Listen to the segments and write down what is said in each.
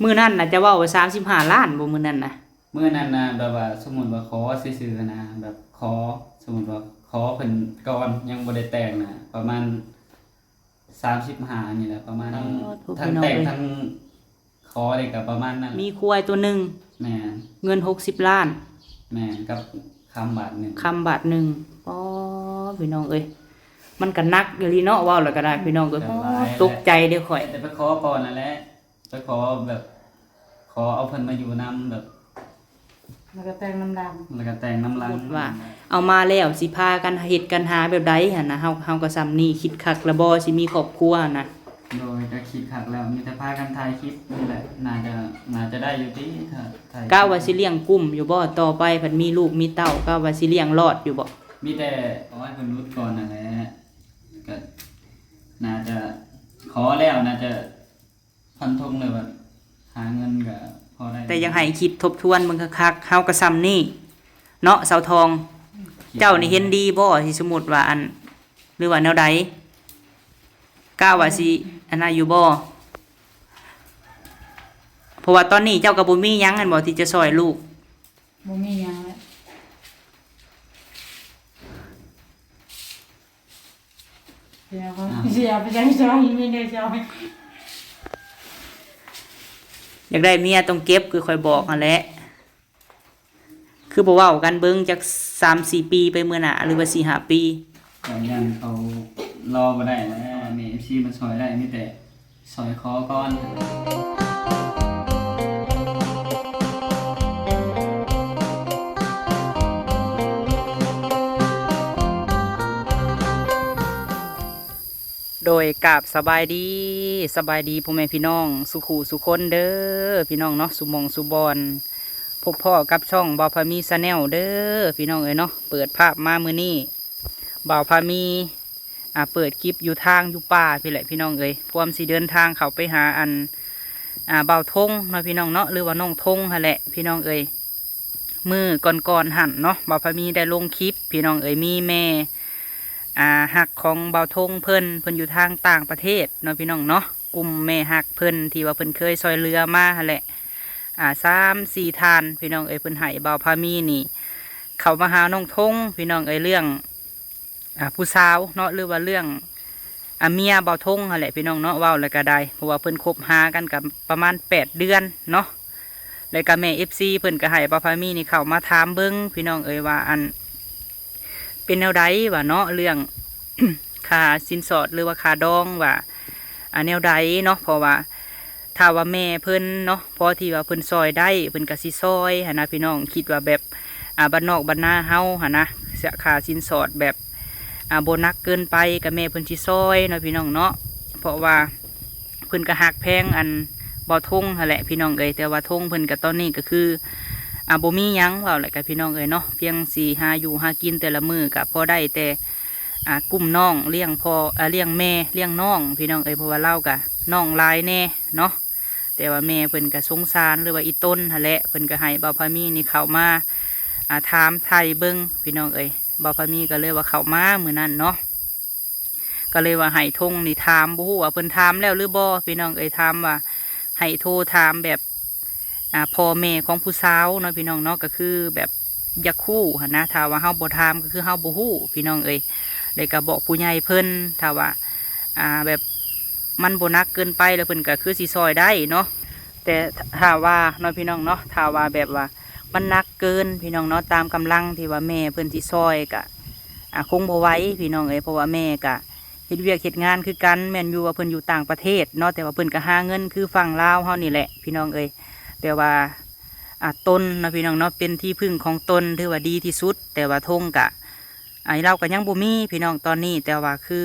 ມື້ນັ້ນນະ ເຈົ້າເວົ້າວ່າສາມສິບຫ້າລ້ານບໍ່ ມື້ນັ້ນນະ? ມື້ນັ້ນນະ ແບບວ່າສົມມຸດວ່າຂໍຊື່ໆນະ ແບບຂໍ ສົມມຸດວ່າຂໍເພິ່ນກ່ອນ ຍັງບໍ່ໄດ້ແຕ່ງນະ ປະມານສາມສິບຫ້ານີ້ແຫຼະ ປະມານ ອໍ ໂທ້ ທັງແຕ່ງ ພີ່ນ້ອງເອີຍ ທັງຂໍນີ້ກະປະມານນັ້ນແຫຼະ ມີຄວາຍໂຕໜຶ່ງ ແມ່ນ ເງິນຫົກສິບລ້ານ ແມ່ນ ກັບຄຳບາດໜຶ່ງ ຄຳບາດໜຶ່ງ ອໍ ພີ່ນ້ອງເອີຍ ມັນກະໜັກອີ່ຫຼີເນາະ ເວົ້າແລ້ວກະໄດ້ ພີ່ນ້ອງເອີຍ ກະຫຼາຍແຫຼະ ໂອ້ ຕົກໃຈເດ້ຂ້ອຍ ແຕ່ໄປຂໍກ່ອນນັ້ນແຫຼະ ໄປຂໍແບບ ຂໍເອົາເພິ່ນມາຢູ່ນຳແບບ ແລ້ວກໍແຕ່ງນຳຫຼັງ ແລ້ວກໍແຕ່ງນຳຫຼັງ ສົມມຸດວ່າເອົາມາແລ້ວ ຊິພາກັນເຮັດກັນຫາແບບໃດຫັ້ນນະ ເຮົາ ເຮົາກໍສ່ຳນີ້ ຄິດຄັກແລ້ວບໍ່ ຊິມີຄອບຄົວນະ? ໂດຍ ກໍຄິດຄັກແລ້ວ ມີແຕ່ພາກັນຖ່າຍຄລິບນີ້ແຫຼະ ໜ້າຈະ ໜ້າຈະໄດ້ຢູ່ຕິ ຖ້າຖ່າຍ ກະວ່າຊິລ້ຽງກຸ້ມຢູ່ບໍ່? ຕໍ່ໄປພັດມີລູກມີເຕົ້າ ກະວ່າຊິລ້ຽງລອດຢູ່ບໍ່? ມີແຕ່ຂໍໃຫ້ເພິ່ນຫຼຸດກ່ອນນັ້ນແຫຼະ ກໍໜ້າຈະ ຂໍແລ້ວໜ້າຈະ ຟັນທົງເລີຍວ່າຫາເງິນກໍພໍໄດ້ ແຕ່ຢາກໃຫ້ຄິດທົບທວນເບິ່ງຄັກໆ ເຮົາກໍສ່ຳນີ້ເນາະ ສາວທອງ ເຈົ້ານີ້ເຫັນດີບໍ່ ຊິສົມມຸດວ່າອັນ ຫຼືວ່າແນວໃດ ກະວ່າຊິອັນນັ້ນຢູ່ບໍ່? ເພາະວ່າຕອນນີ້ເຈົ້າກໍບໍ່ມີຫຍັງຫັ້ນບໍ່ ທີ່ຈະຊ່ອຍລູກ? ບໍ່ມີຫຍັງແລ້ວ ເສຍໄປ ອ່າ ເສຍໄປຈັງຊ່ອຍ ມີແນວຊ່ອຍ ຢາກໄດ້ເມຍຕ້ອງເກັບ ຄືຂ້ອຍບອກຫັ້ນແຫຼະ ຄືບໍ່ເວົ້າກັນເບິ່ງຈັກສາມສີ່ປີໄປເມືອໜ້າ ຫຼືວ່າສີ່ຫ້າປີ ກໍຢ້ານເຂົາລໍບໍ່ໄດ້ແຫຼະ ມີເອັຟຊີມາຊ່ອຍໄດ້ ມີແຕ່ ຊ່ອຍຂໍກ່ອນ ໂດຍກາບສະບາຍດີ ສະບາຍດີພໍ່ແມ່ພີ່ນ້ອງສູ່ຄູ່ສູ່ຄົນເດີ ພີ່ນ້ອງເນາະ ສູ່ໝ່ອງສູ່ບ່ອນ ພົບພໍ້ກັບຊ່ອງບ່າວພາມີ Channel ເດີ ພີ່ນ້ອງເອີຍເນາະ ເປີດພາບມາມື້ນີ້ ບ່າວພາມີ ອ່າ ເປີດຄລິບຢູ່ທາງຢູ່ປ່າພີ້ແຫຼະພີ່ນ້ອງເອີຍ ພວມຊິເດີນທາງເຂົ້າໄປຫາອັນ ອ່າ ບ່າວທົງເນາະພີ່ນ້ອງເນາະ ຫຼືວ່ານ້ອງທົງຫັ້ນແຫຼະພີ່ນ້ອງເອີຍ ມື້ກ່ອນໆຫັ້ນເນາະ ບ່າວພາມີໄດ້ລົງຄລິບພີ່ນ້ອງເອີຍ ມີແມ່ ອ່າ ຮັກຂອງບ່າວທົງເພິ່ນ ເພິ່ນຢູ່ທາງຕ່າງປະເທດເນາະພີ່ນ້ອງເນາະ ກຸ່ມແມ່ຮັກເພິ່ນທີ່ວ່າເພິ່ນເຄີຍຊ່ອຍເຫຼືອມາຫັ້ນແຫຼະ ອ່າ ສາມສີ່ທ່ານພີ່ນ້ອງເອີຍ ເພິ່ນໃຫ້ບ່າວພາມີນີ້ເຂົ້າມາຫານ້ອງທົງພີ່ນ້ອງເອີຍ ເລື່ອງ ອ່າ ຜູ້ສາວເນາະ ຫຼືວ່າເລື່ອງ ອ່າ ເມຍບ່າວທົງຫັ້ນແຫຼະພີ່ນ້ອງເນາະ ເວົ້າແລ້ວກະໄດ້ ເພາະວ່າເພິ່ນຄົບຫາກັນກະປະມານແປດເດືອນເນາະ ແລ້ວກະແມ່ເອັຟຊີເພິ່ນກະໃຫ້ບ່າວພາມີນີ້ເຂົ້າມາຖາມເບິ່ງພີ່ນ້ອງເອີຍວ່າ ອັນ ເປັນແນວໃດວ່າເນາະ ເລື່ອງຄ່າສິນສອດ ຫຼືວ່າຄ່າດອງວ່າ ອ່າ ແນວໃດເນາະ ເພາະວ່າ ຖ້າວ່າແມ່ເພິ່ນເນາະ ພໍທີ່ວ່າເພິ່ນຊ່ອຍໄດ້ ເພິ່ນກະຊິຊ່ອຍຫັ້ນນະພີ່ນ້ອງ ຄິດວ່າແບບ ອ່າ ບ້ານນອກບ້ານນາເຮົາຫັ້ນນະ ຄ່າສິນສອດແບບ ອ່າ ບໍ່ໜັກເກີນໄປ ກະແມ່ເພິ່ນຊິຊ່ອຍເນາະພີ່ນ້ອງເນາະ ເພາະວ່າເພິ່ນກະຮັກແພງອັນບ່າວທົງຫັ້ນແຫຼະພີ່ນ້ອງເອີຍ ແຕ່ວ່າທົງເພິ່ນກະຕອນນີ້ກະຄື ອ່າ ບໍ່ມີຫຍັງ ເວົ້າແລ້ວກະພີ່ນ້ອງເອີຍເນາະ ພຽງຊິຫາຢູ່ຫາກິນແຕ່ລະມື້ກະພໍໄດ້ແຕ່ ອ່າ ກຸ້ມນ້ອງ ລ້ຽງພໍ່ ອ່າ ລ້ຽງແມ່ ລ້ຽງນ້ອງພີ່ນ້ອງເອີຍ ເພາະວ່າລາວກະນ້ອງຫຼາຍແດ່ເນາະ ແຕ່ວ່າແມ່ເພິ່ນກະສົງສານ ຫຼືວ່າອີ່ຕົນຫັ້ນແຫຼະ ເພິ່ນກະໃຫ້ບ່າວພາມີນີ້ເຂົ້າມາ ອ່າ ຖາມໄຖ່ເບິ່ງພີ່ນ້ອງເອີຍ ບ່າວພາມີກະເລີຍວ່າເຂົ້າມາມື້ນັ້ນເນາະ ກະເລີຍວ່າໃຫ້ທົງນີ້ຖາມ ບໍ່ຮູ້ວ່າເພິ່ນຖາມແລ້ວຫຼືບໍ່ພີ່ນ້ອງເອີຍ ຖາມວ່າໃຫ້ໂທຖາມແບບ ອ່າ ພໍ່ແມ່ຂອງຜູ້ສາວເນາະພີ່ນ້ອງເນາະ ກະຄືແບບຢາກຮູ້ຫັ້ນນະ ຖ້າວ່າເຮົາບໍ່ຖາມກະຄືເຮົາບໍ່ຮູ້ພີ່ນ້ອງເອີຍ ແລ້ວກະບອກຜູ້ໃຫຍ່ເພິ່ນ ຖ້າວ່າ ອ່າ ແບບມັນບໍ່ໜັກເກີນໄປ ແລ້ວເພິ່ນກະຄືຊິຊ່ອຍໄດ້ເນາະ ແຕ່ຖ້າວ່າເນາະພີ່ນ້ອງເນາະ ຖ້າວ່າແບບວ່າມັນໜັກເກີນພີ່ນ້ອງເນາະ ຕາມກຳລັງທີ່ວ່າແມ່ເພິ່ນຊິຊ່ອຍກະ ອ່າ ຄົງບໍ່ໄຫວພີ່ນ້ອງເອີຍ ເພາະວ່າແມ່ກະ ເຮັດວຽກເຮັດງານຄືກັນ ແມ່ນຢູ່ວ່າເພິ່ນຢູ່ຕ່າງປະເທດເນາະ ແຕ່ວ່າເພິ່ນກະຫາເງິນຄືຝັ່ງລາວເຮົານີ້ແຫຼະພີ່ນ້ອງເອີຍ ແຕ່ວ່າ ອ່າ ຕົນເນາະພີ່ນ້ອງເນາະ ເປັນທີ່ເພິ່ງຂອງຕົນ ຖືວ່າດີທີ່ສຸດ ແຕ່ວ່າທົງກະ ອ່າ ລາວກະຍັງບໍ່ມີພີ່ນ້ອງຕອນນີ້ ແຕ່ວ່າຄື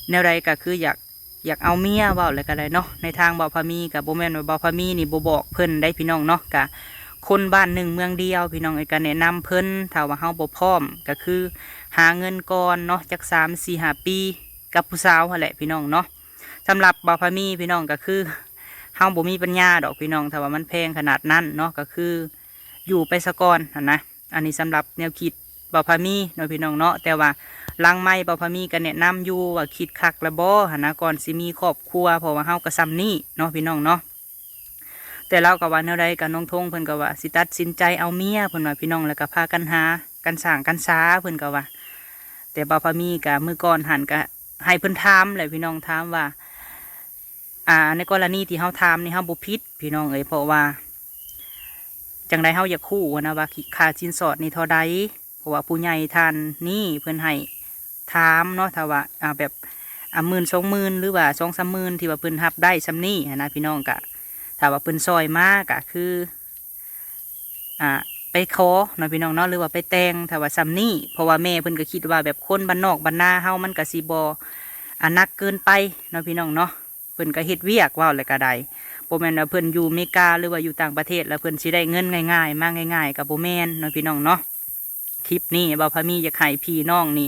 ແນວໃດກະຄືຢາກ ຢາກເອົາເມຍ ເວົ້າແລ້ວກະໄດ້ເນາະ ໃນທາງບ່າວພາມີກະບໍ່ແມ່ນວ່າບ່າວພາມີນີ້ບໍ່ບອກເພິ່ນໄດ໋ພີ່ນ້ອງເນາະ ກະຄົນບ້ານໜຶ່ງເມືອງດຽວພີ່ນ້ອງເອີຍ ກະແນະນຳເພິ່ນ ຖ້າວ່າເຮົາບໍ່ພ້ອມກະຄືຫາເງິນກ່ອນເນາະ ຈັກສາມ ສີ່ ຫ້າປີ ກັບຜູ້ສາວຫັ້ນແຫຼະພີ່ນ້ອງເນາະ ສຳລັບບ່າວພາມີພີ່ນ້ອງກະຄື ເຮົາບໍ່ມີປັນຍາດອກພີ່ນ້ອງ ຖ້າວ່າມັນແພງຂະໜາດນັ້ນເນາະ ກະຄືຢູ່ໄປສາກ່ອນຫັ້ນນະ ອັນນີ້ສຳລັບແນວຄິດບ່າວພາມີເນາະພີ່ນ້ອງເນາະ ແຕ່ວ່າຫຼັງໄມບ່າວພາມີກະແນະນຳຢູ່ວ່າຄິດຄັກລະບໍ່ຫັ້ນນະ ກ່ອນຊິມີຄອບຄົວ ເພາະວ່າເຮົາກະສ່ຳນີ້ເນາະພີ່ນ້ອງເນາະ ແຕ່ລາວກໍວ່າແນວໃດ ກໍນ້ອງທົງເພິ່ນກໍວ່າຊິຕັດສິນໃຈເອົາເມຍ ເພິ່ນວ່າ ພີ່ນ້ອງ ແລ້ວກໍພາກັນຫາກັນສ້າງກັນສາ ເພິ່ນກໍວ່າ. ແຕ່ບ່າວພາມີກໍມື້ກ່ອນຫັ້ນກໍໃຫ້ເພິ່ນຖາມແຫຼະ ພີ່ນ້ອງ ຖາມວ່າ ອ່າ ໃນກໍລະນີທີ່ເຮົາຖາມນີ້ ເຮົາບໍ່ຜິດ ພີ່ນ້ອງເອີຍ ເພາະວ່າ ຈັ່ງໃດເຮົາຢາກຮູ້ຫັ້ນນະວ່າ ຄ່າສິນສອດນີ້ເທົ່າໃດ ເພາະວ່າຜູ້ໃຫຍ່ທ່ານນີ້ເພິ່ນໃຫ້ຖາມເນາະ ຖ້າວ່າ ອ່າ ແບບ ອ່າ ໝື່ນ ສອງໝື່ນ ຫຼືວ່າ ສອງສາມໝື່ນ ທີ່ວ່າເພິ່ນຮັບໄດ້ສ່ຳນີ້ຫັ້ນນະ ພີ່ນ້ອງ ກະ ຖ້າວ່າເພິ່ນຊ່ອຍມາ ກະຄື ອ່າ ໄປຂໍເນາະ ພີ່ນ້ອງເນາະ ຫຼືວ່າໄປແຕ່ງ ຖ້າວ່າສ່ຳນີ້ ເພາະວ່າແມ່ເພິ່ນກໍຄິດວ່າ ແບບຄົນບ້ານນອກບ້ານນາເຮົາ ມັນກໍຊິບໍ່ ອ່າ ໜັກເກີນໄປເນາະ ພີ່ນ້ອງເນາະ. ເພິ່ນກໍເຮັດວຽກ ເວົ້າແລ້ວກໍໄດ້ ບໍ່ແມ່ນວ່າເພິ່ນຢູ່ເມກາ ຫຼືວ່າຢູ່ຕ່າງປະເທດ ແລ້ວເພິ່ນຊິໄດ້ເງິນງ່າຍໆ ມາງ່າຍໆ ກໍບໍ່ແມ່ນເນາະ ພີ່ນ້ອງເນາະ. ຄລິບນີ້ບ່າວພາມີຢາກໃຫ້ພີ່ນ້ອງນີ້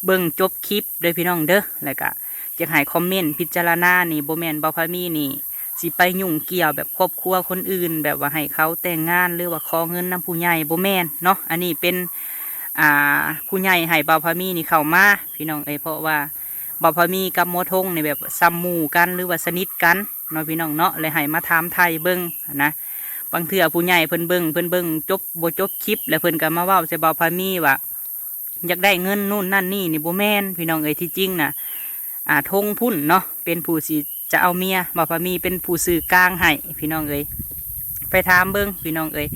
ເບິ່ງຈົບຄລິບເດີ ພີ່ນ້ອງເດີ ແລ້ວກະຢາກໃຫ້ຄອມເມັນພິຈາລະນານີ້ ບໍ່ແມ່ນບ່າວພາມີນີ້ຊິໄປຫຍຸ້ງກ່ຽວແບບຄອບຄົວຄົນອື່ນ ແບບວ່າໃຫ້ເຂົາແຕ່ງງານ ຫຼືວ່າຂໍເງິນນຳຜູ້ໃຫຍ່ ບໍ່ແມ່ນເນາະ. ອັນນີ້ເປັນ ອ່າ ຜູ້ໃຫຍ່ໃຫ້ບ່າວພາມີນີ້ເຂົ້າມາ ພີ່ນ້ອງເອີຍ ເພາະວ່າບ່າວພາມີກັບໝໍທົງນີ້ແບບສ່ຳໝູ່ກັນ ຫຼືວ່າສະໜິດກັນ ເນາະ ພີ່ນ້ອງເນາະ ແລະໃຫ້ມາຖາມໄຖ່ເບິ່ງຫັ້ນນະ. ບາງເທື່ອຜູ້ໃຫຍ່ເພິ່ນເບິ່ງ ເພິ່ນເບິ່ງຈົບ ບໍ່ຈົບຄລິບ ແລ້ວເພິ່ນກໍມາເວົ້າໃສ່ບ່າວພາມີວ່າ ຢາກໄດ້ເງິນນູ້ນນັ້ນນີ້ນີ້ ບໍ່ແມ່ນ ພີ່ນ້ອງເອີຍ. ທີ່ຈິງນະ ອ່າ ທົງພຸ້ນເນາະ ເປັນຜູ້ຊິຈະເອົາເມຍ ບ່າວພາມີເປັນຜູ້ສື່ກາງໃຫ້ ພີ່ນ້ອງເອີຍ ໄປຖາມເບິ່ງ ພີ່ນ້ອງເອີຍ.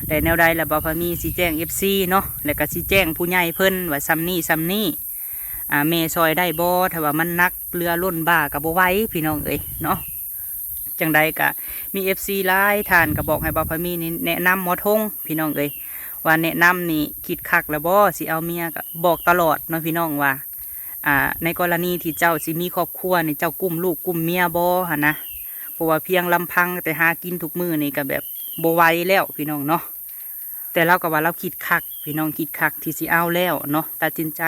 ແລະແນວໃດລະບ່າວພາມີຊິແຈ້ງເອັຟຊີເນາະ ແລ້ວກໍຊິແຈ້ງຜູ້ໃຫຍ່ເພິ່ນວ່າສ່ຳນີ້ສ່ຳນີ້ ອ່າ ແມ່ຊ່ອຍໄດ້ບໍ່ ຖ້າວ່າມັນໜັກເຫຼືອລົ້ນບ່າກໍບໍ່ໄຫວ ພີ່ນ້ອງເອີຍເນາະ. ຈັ່ງໃດກະມີເອັຟຊີຫຼາຍທ່ານກໍບອກໃຫ້ບ່າວພາມີນີ້ແນະນຳໝໍທົງ ພີ່ນ້ອງເອີຍ ວ່າແນະນຳນີ້ຄິດຄັກແລ້ວບໍ່ ຊິເອົາເມຍ ກໍບອກຕະຫຼອດເນາະ ພີ່ນ້ອງ ວ່າ ອ່າ ໃນກໍລະນີທີ່ເຈົ້າຊິມີຄອບຄົວນີ້ ເຈົ້າກຸ້ມລູກກຸ້ມເມຍບໍ່ຫັ້ນນະ. ເພາະວ່າພຽງລຳພັງແຕ່ຫາກິນທຸກມື້ນີ້ກໍແບບບໍ່ໄຫວແລ້ວ ພີ່ນ້ອງເນາະ. ແຕ່ລາວກໍວ່າລາວຄິດຄັກ ພີ່ນ້ອງ ຄິດຄັກທີ່ຊິເອົາແລ້ວເນາະ ຕັດສິນໃຈ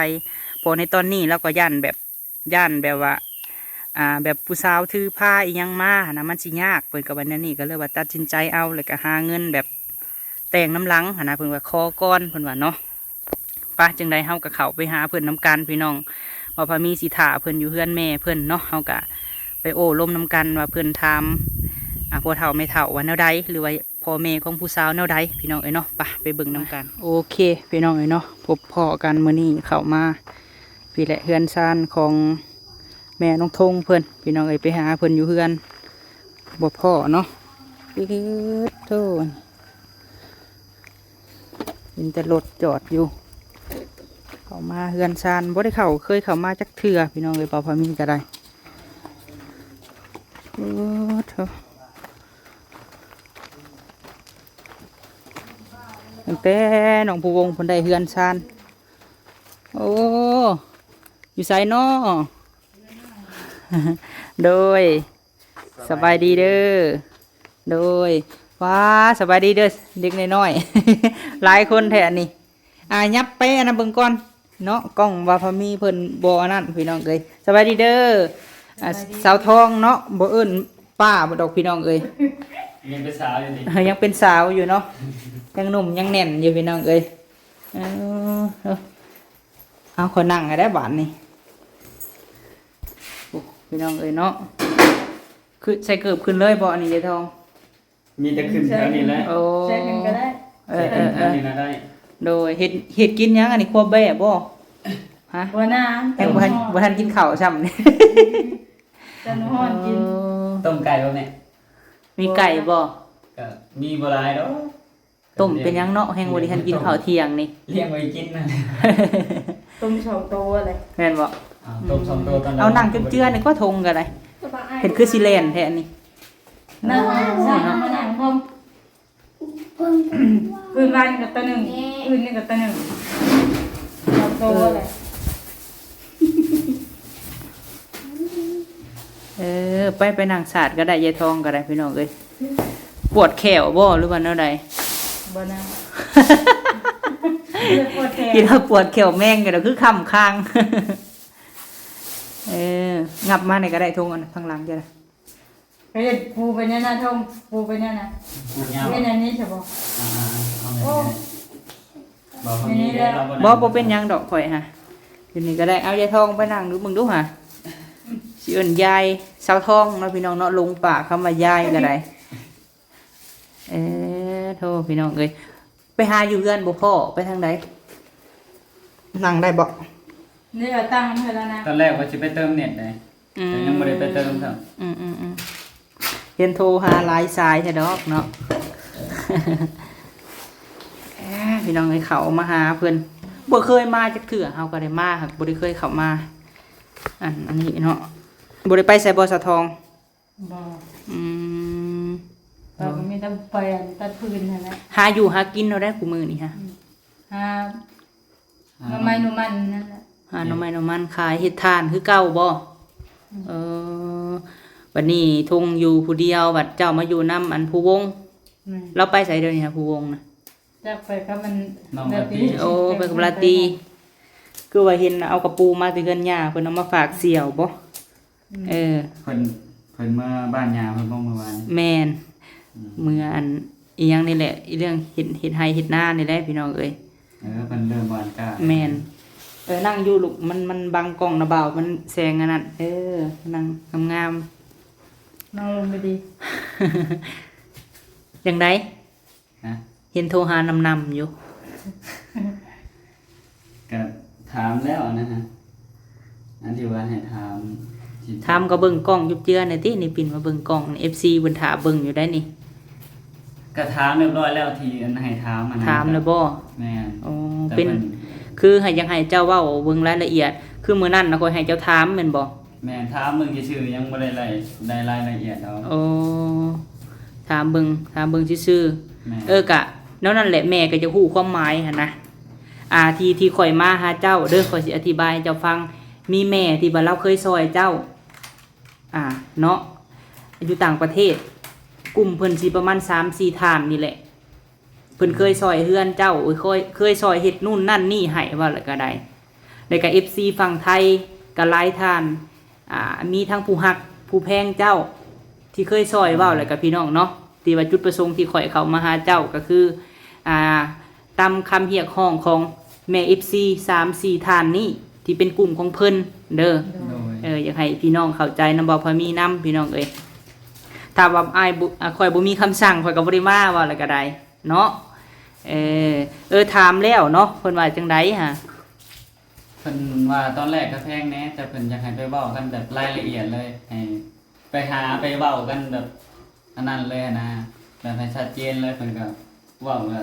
ເພາະໃນຕອນນີ້ລາວກໍຢ້ານແບບ ຢ້ານແບບວ່າ ອ່າ ແບບຜູ້ສາວຖືພາອີ່ຫຍັງມາຫັ້ນນະ ມັນຊິຍາກ ເພິ່ນກໍວ່າແນວນີ້ ກໍເລີຍວ່າຕັດສິນໃຈເອົາ ແລ້ວກໍຫາເງິນແບບແຕ່ງນຳຫຼັງຫັ້ນນະ ເພິ່ນວ່າຂໍກ່ອນ ເພິ່ນວ່າເນາະ. ປະ ຈັ່ງໃດເຮົາກໍເຂົ້າໄປຫາເພິ່ນນຳກັນ ພີ່ນ້ອງ ວ່າພາມີຊິຖ້າເພິ່ນຢູ່ເຮືອນແມ່ເພິ່ນເນາະ. ເຮົາກໍໄປໂອ້ລົມນຳກັນວ່າເພິ່ນຖາມ ອ່າ ພໍ່ເຖົ້າແມ່ເຖົ້າວ່າແນວໃດ ຫຼືວ່າ ພໍ່ແມ່ຂອງຜູ້ສາວແນວໃດ ພີ່ນ້ອງເອີຍເນາະ. ໄປ ໄປເບິ່ງນຳກັນ. ໂອເຄ ພີ່ນ້ອງເອີຍເນາະ ພົບພໍ້ກັນມື້ນີ້ເຂົ້າມາ ພີ້ແຫຼະ ເຮືອນຊານຂອງແມ່ນ້ອງທົງເພິ່ນ ພີ່ນ້ອງເອີຍ. ໄປຫາເພິ່ນຢູ່ເຮືອນບໍ່ພໍ້ເນາະ. ເອີດໂທ້ ເຫັນແຕ່ລົດຈອດຢູ່ ເຂົ້າມາເຮືອນຊານ ບໍ່ໄດ້ເຂົ້າ ເຄີຍເຂົ້າມາຈັກເທື່ອ ພີ່ນ້ອງເອີຍ. ບ່າວພາມີກໍໄດ້ ເອີດໂທ້ ຕັ້ງແຕ່ນ້ອງພູວົງເພິ່ນໄດ້ເຮືອນຊານ. ໂອ້ ຢູ່ໃສນໍ? ໂດຍ ສະບາຍດີເດີ. ໂດຍ ວ້າ ສະບາຍດີເດີ ເດັກນ້ອຍໆ ຫຼາຍຄົນແທ້ອັນນີ້. ອ່າ ຫຍັບໄປອັນນັ້ນເບິ່ງກ່ອນເນາະ ກ້ອງວ່າພາມີເພິ່ນບໍ່ອັນນັ້ນ ພີ່ນ້ອງເອີຍ. ສະບາຍດີເດີ ອ່າ ສະບາຍດີ ສາວທອງເນາະ ບໍ່ເອີ້ນປ້າບໍ່ດອກ ພີ່ນ້ອງເອີຍ. ຍັງເປັນສາວຢູ່ນີ້ ເອີ ຍັງເປັນສາວຢູ່ເນາະ ຍັງໜຸ່ມຍັງແໜ້ນຢູ່ ພີ່ນ້ອງເອີຍ. ເອີ ເອົາ ຂໍນັ່ງໃຫ້ໄດ້ບາດນີ້ ໂອ້ ພີ່ນ້ອງເອີຍເນາະ. ຄືໃສ່ເກີບຂຶ້ນເລີຍບໍ່ອັນນີ້ ຍາຍທອງ? ມີແຕ່ຂຶ້ນແຖວນີ້ແຫຼະ. ໂອ້ ໃສ່ຂຶ້ນກໍໄດ້ ເອີ ໃສ່ຂຶ້ນແຖວນີ້ນະໄດ້. ໂດຍ ເຮັດ ເຮັດກິນຫຍັງອັນນີ້ ຄົວແບ້ບໍ່? ຮະ? ບໍ່ນາ ຍັງບໍ່ທັນ ບໍ່ທັນກິນເຂົ້າຊ້ຳ. ຈັນຮ້ອນກິນ ຕົ້ມໄກ່ບໍ່ແມ່? ມີໄກ່ບໍ່? ກໍມີບໍ່ຫຼາຍດອກ. ຕົ້ມເປັນຫຍັງເນາະ ແຮງບໍ່ໄດ້ທັນກິນເຂົ້າທ່ຽງນີ້ ລ້ຽງໄວ້ກິນນະ. ຕົ້ມສອງໂຕແຫຼະ ແມ່ນບໍ່? ອ່າ ຕົ້ມສອງໂຕ ຕອນ ເອົານັ່ງເຈື່ອນໆ ນີ້ກໍທົງກໍໄດ້ ເຮັດຄືຊິແລ່ນແທ້ອັນນີ້. ນັ່ງ ນັ່ງ ມານັ່ງເບິ່ງ ຄືນວານນີ້ກໍໂຕໜຶ່ງ ຄືນນີ້ກໍໂຕໜຶ່ງ ສອງໂຕແຫຼະ. ເອີ ໄປ ໄປນັ່ງສາດກໍໄດ້ ຍາຍທອງກໍໄດ້ ພີ່ນ້ອງເອີຍ. ປວດແຂ້ວບໍ່ ຫຼືວ່າແນວໃດ? ບໍ່ນະ ປວດແຂ້ວ ກິນແລ້ວປວດແຂ້ວແມງຢູ່ດອກ ຄືຄ້ຳຄາງ. ເອີ ຫຍັບມານີ້ກໍໄດ້ ທົງອັນທາງຫຼັງເຈົ້ານະ. ເຮັດປູໄປແນວນັ້ນ ທົງ ປູໄປແນວນັ້ນ ປູຍາວ ເຮັດອັນນີ້ຊະບໍ່? ອ່າໆ ເອົາແບບນີ້ ໂອ້ ແບບນີ້ແຫຼະ. ບໍ່ ບໍ່ເປັນຫຍັງດອກ ຂ້ອຍຫາ ຢູ່ນີ້ກໍໄດ້. ເອົາ ຍາຍທອງໄປນັ່ງດູເບິ່ງດູຫາ ຊິເອີ້ນຍາຍ ສາວທອງເນາະ ພີ່ນ້ອງເນາະ ຫຼົງປາກຄຳວ່າຍາຍກໍໄດ້. ເອີ ໂທ ພີ່ນ້ອງເອີຍ ໄປຫາຢູ່ເຮືອນບໍ່ພໍ້ ໄປທາງໃດ? ນັ່ງໄດ້ບໍ່? ນີ້ເອົາຕັ້ງໃຫ້ແລ້ວນະ. ຕອນແລກວ່າຊິໄປເຕີມເນັດໃດ ອືມ ແຕ່ຍັງບໍ່ໄດ້ໄປເຕີມຊ້ຳ. ອືມໆໆ ເຫັນໂທຫາຫຼາຍສາຍແທ້ດອກເນາະ. ເອີ ພີ່ນ້ອງເອີຍ ເຂົ້າມາຫາເພິ່ນ ບໍ່ເຄີຍມາຈັກເທື່ອ. ເຮົາກໍໄດ້ມາ ຫາກບໍ່ໄດ້ເຄີຍເຂົ້າມາ ອັນ ອັນນີ້ເນາະ. ບໍ່ໄດ້ໄປໃສບໍ່ ສາວທອງ? ບໍ່. ອືມ ເຮົາກໍມີແຕ່ໄປອັນຕັດຟືນຫັ້ນແຫຼະ. ຫາຢູ່ຫາກິນເຮົາໄດ້ ຄູ່ມື້ນີ້ຫາ ອືມ ຫາ ຫາໜໍ່ໄມ້ໜໍ່ມັນນັ້ນແຫຼະ. ຫາໜໍ່ໄມ້ໜໍ່ມັນຂາຍ ເຮັດຖ່ານຄືເກົ່າບໍ່? ອືມ ເອີ ບັດນີ້ທົງຢູ່ຜູ້ດຽວ ບັດເຈົ້າມາຢູ່ນຳອັນພູວົງ. ແມ່ນ. ລາວໄປໃສດຽວນີ້ຫາ ພູວົງນະ? ຈັກໄປກັບມັນ ນ້ອງລາຕີ. ໂອ້ ໄປກັບລາຕີ. ຄືວ່າເຫັນເອົາກະປູມາແຕ່ເຮືອນຍ່າ ເພິ່ນເອົາມາຝາກສ່ຽວບໍ່? ອືມ ເອີ ເພິ່ນ ເພິ່ນເມືອບ້ານຍ່າເພິ່ນບໍ່ມື້ວານ? ແມ່ນ. ອືມ ເມືອອັນອີ່ຫຍັງນີ້ແຫຼະ ອີ່ເລື່ອງເຮັດ ເຮັດໄຮ່ເຮັດນານີ້ແຫຼະ ພີ່ນ້ອງເອີຍ. ເອີ ເພິ່ນເລີ່ມຫວ່ານກ້າ. ແມ່ນ. ເອີ ນັ່ງຢູ່ລູກ ມັນ ມັນບັງກ້ອງນະບ່າວ ມັນແສງອັນນັ້ນ. ເອີ ນັ່ງງາມໆ ນັ່ງລົງໄປດີ. ຈັ່ງໃດ? ຮະ? ເຫັນໂທຫານຳໆຢູ່. ກະຖາມແລ້ວນະຮະ ອັນທີ່ວ່າໃຫ້ຖາມ ຖາມກໍເບິ່ງກ້ອງຈຸບເຈືອແດ່ຕິ ນີ້ປິ່ນມາເບິ່ງກ້ອງ ເອັຟຊີເພິ່ນຖ້າເບິ່ງຢູ່ໄດ໋ນີ້. ກະຖາມຮຽບຮ້ອຍແລ້ວ ທີ່ອັນໃຫ້ຖາມຫັ້ນນະ. ຖາມແລ້ວບໍ່? ແມ່ນ. ອໍ ແຕ່ເປັນ ເພິ່ນ ຄືໃຫ້ ຢາກໃຫ້ເຈົ້າເວົ້າເບິ່ງລາຍລະອຽດ ຄືມື້ນັ້ນນະ ຂ້ອຍໃຫ້ເຈົ້າຖາມແມ່ນບໍ່? ແມ່ນ ຖາມເບິ່ງຊື່ໆ ຍັງບໍ່ໄດ້ໄດ້ ໄດ້ລາຍລະອຽດດອກ. ໂອ້ ຖາມເບິ່ງ ຖາມເບິ່ງຊື່ໆ. ແມ່ນ. ເອີ ກະແນວນັ້ນແຫຼະ ແມ່ກໍຢາກຮູ້ຄວາມໝາຍຫັ້ນນະ. ອ່າ ທີ່ ທີ່ຂ້ອຍມາຫາເຈົ້າເດີ ຂ້ອຍຊິອະທິບາຍໃຫ້ເຈົ້າຟັງ. ມີແມ່ທີ່ວ່າລາວເຄີຍຊ່ອຍເຈົ້າ ອ່າ ເນາະ ຢູ່ຕ່າງປະເທດ ກຸ່ມເພິ່ນຊິປະມານສາມສີ່ທ່ານນີ້ແຫຼະ. ເພິ່ນເຄີຍຊ່ອຍເຮືອນເຈົ້າ ໂອ້ຍ ເຄີຍ ເຄີຍຊ່ອຍເຮັດນູ້ນນັ້ນນີ້ໃຫ້ ເວົ້າແລ້ວກໍໄດ້. ແລ້ວກໍເອັຟຊີຝັ່ງໄທກໍຫຼາຍທ່ານ ອ່າ ມີທັງຜູ້ຮັກຜູ້ແພງເຈົ້າທີ່ເຄີຍຊ່ອຍ ເວົ້າແລ້ວກໍພີ່ນ້ອງເນາະ ທີ່ວ່າຈຸດປະສົງທີ່ຂ້ອຍເຂົ້າມາຫາເຈົ້າກໍຄື ອ່າ ຕາມຄຳຮຽກຮ້ອງຂອງແມ່ເອັຟຊີສາມສີ່ທ່ານນີ້ ທີ່ເປັນກຸ່ມຂອງເພິ່ນເດີ. ໂດຍ. ເອີ ຢາກໃຫ້ພີ່ນ້ອງເຂົ້າໃຈນຳ ເວົ້າພາມີນຳ ພີ່ນ້ອງເອີຍ. ຖ້າວ່າອ້າຍບໍ່ ອ່າ ຂ້ອຍບໍ່ມີຄຳສັ່ງ ຂ້ອຍກໍບໍ່ໄດ້ມາ ເວົ້າແລ້ວກໍໄດ້. ເນາະ ເອີ ເອີ ຖາມແລ້ວເນາະ ເພິ່ນວ່າຈັ່ງໃດຫາ? ເພິ່ນວ່າຕອນແລກກໍແພງແດ່ ແຕ່ເພິ່ນຢາກໃຫ້ໄປເວົ້າກັນແບບລາຍລະອຽດເລີຍ ໃຫ້ໄປຫາໄປເວົ້າກັນແບບອັນນັ້ນເລີຍນະ ແບບໃຫ້ຊັດເຈນເລີຍ. ເພິ່ນກໍເວົ້າວ່າ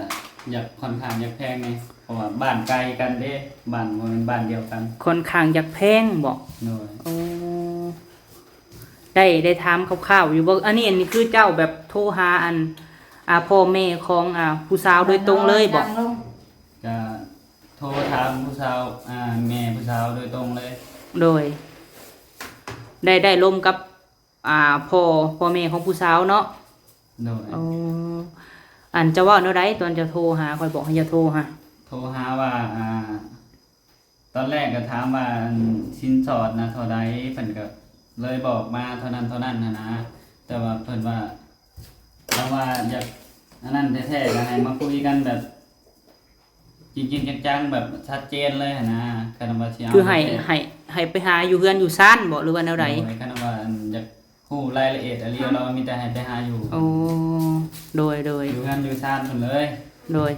ຢາກ ຂ້ອນຂ້າງຢາກແພງແດ່ ເພາະວ່າບ້ານໄກກັນເດ້ ບ້ານບໍ່ແມ່ນບ້ານດຽວກັນ. ຂ້ອນຂ້າງຢາກແພງບໍ? ໂດຍ. ໂອ້ ໄດ້ ໄດ້ຖາມຄ່າວໆຢູ່ບໍ່? ອັນນີ້ ອັນນີ້ຄືເຈົ້າແບບໂທຫາອັນ ອ່າ ພໍ່ແມ່ຂອງ ອ່າ ຜູ້ສາວໂດຍຕົງເລີຍບໍ? ກໍໂທຖາມຜູ້ສາວ ອ່າ ແມ່ຜູ້ສາວໂດຍຕົງເລີຍ. ໂດຍ. ໄດ້ ໄດ້ລົມກັບ ອ່າ ພໍ່ ພໍ່ແມ່ຂອງຜູ້ສາວເນາະ? ໂດຍ. ໂອ້ ອັນເຈົ້າເວົ້າແນວໃດຕອນເຈົ້າໂທຫາ? ຂ້ອຍບອກໃຫ້ເຈົ້າໂທຫາ ໂທຫາວ່າ ອ່າ ຕອນແລກກໍຖາມວ່າ ອັນ ສິນສອດນະເທົ່າໃດ ເພິ່ນກໍເລີຍບອກມາເທົ່ານັ້ນເທົ່ານັ້ນຫັ້ນນະ. ແຕ່ວ່າເພິ່ນວ່າ ຖ້າວ່າຢາກອັນນັ້ນແທ້ໆ ກໍໃຫ້ມາຄຸຍກັນແບບຈິງໆຈັງໆ ແບບຊັດເຈນເລີຍຫັ້ນນະ. ຄັນວ່າຊິເອົາ ຄືໃຫ້ ແທ້ໆ ໃຫ້ ໃຫ້ໄປຫາຢູ່ເຮືອນຢູ່ຊານບໍ ຫຼືວ່າແນວໃດ? ໂດຍ. ຄັນວ່າ ອັນ ຢາກ ຮູ້ລາຍລະອຽດອີ່ຫຼີ ໂອ້ ແລ້ວມີແຕ່ໃຫ້ໄປຫາຢູ່. ໂອ້ ໂດຍ ໂດຍ. ຢູ່ເຮືອນຢູ່ຊານເພິ່ນເລີຍ. ໂດຍ.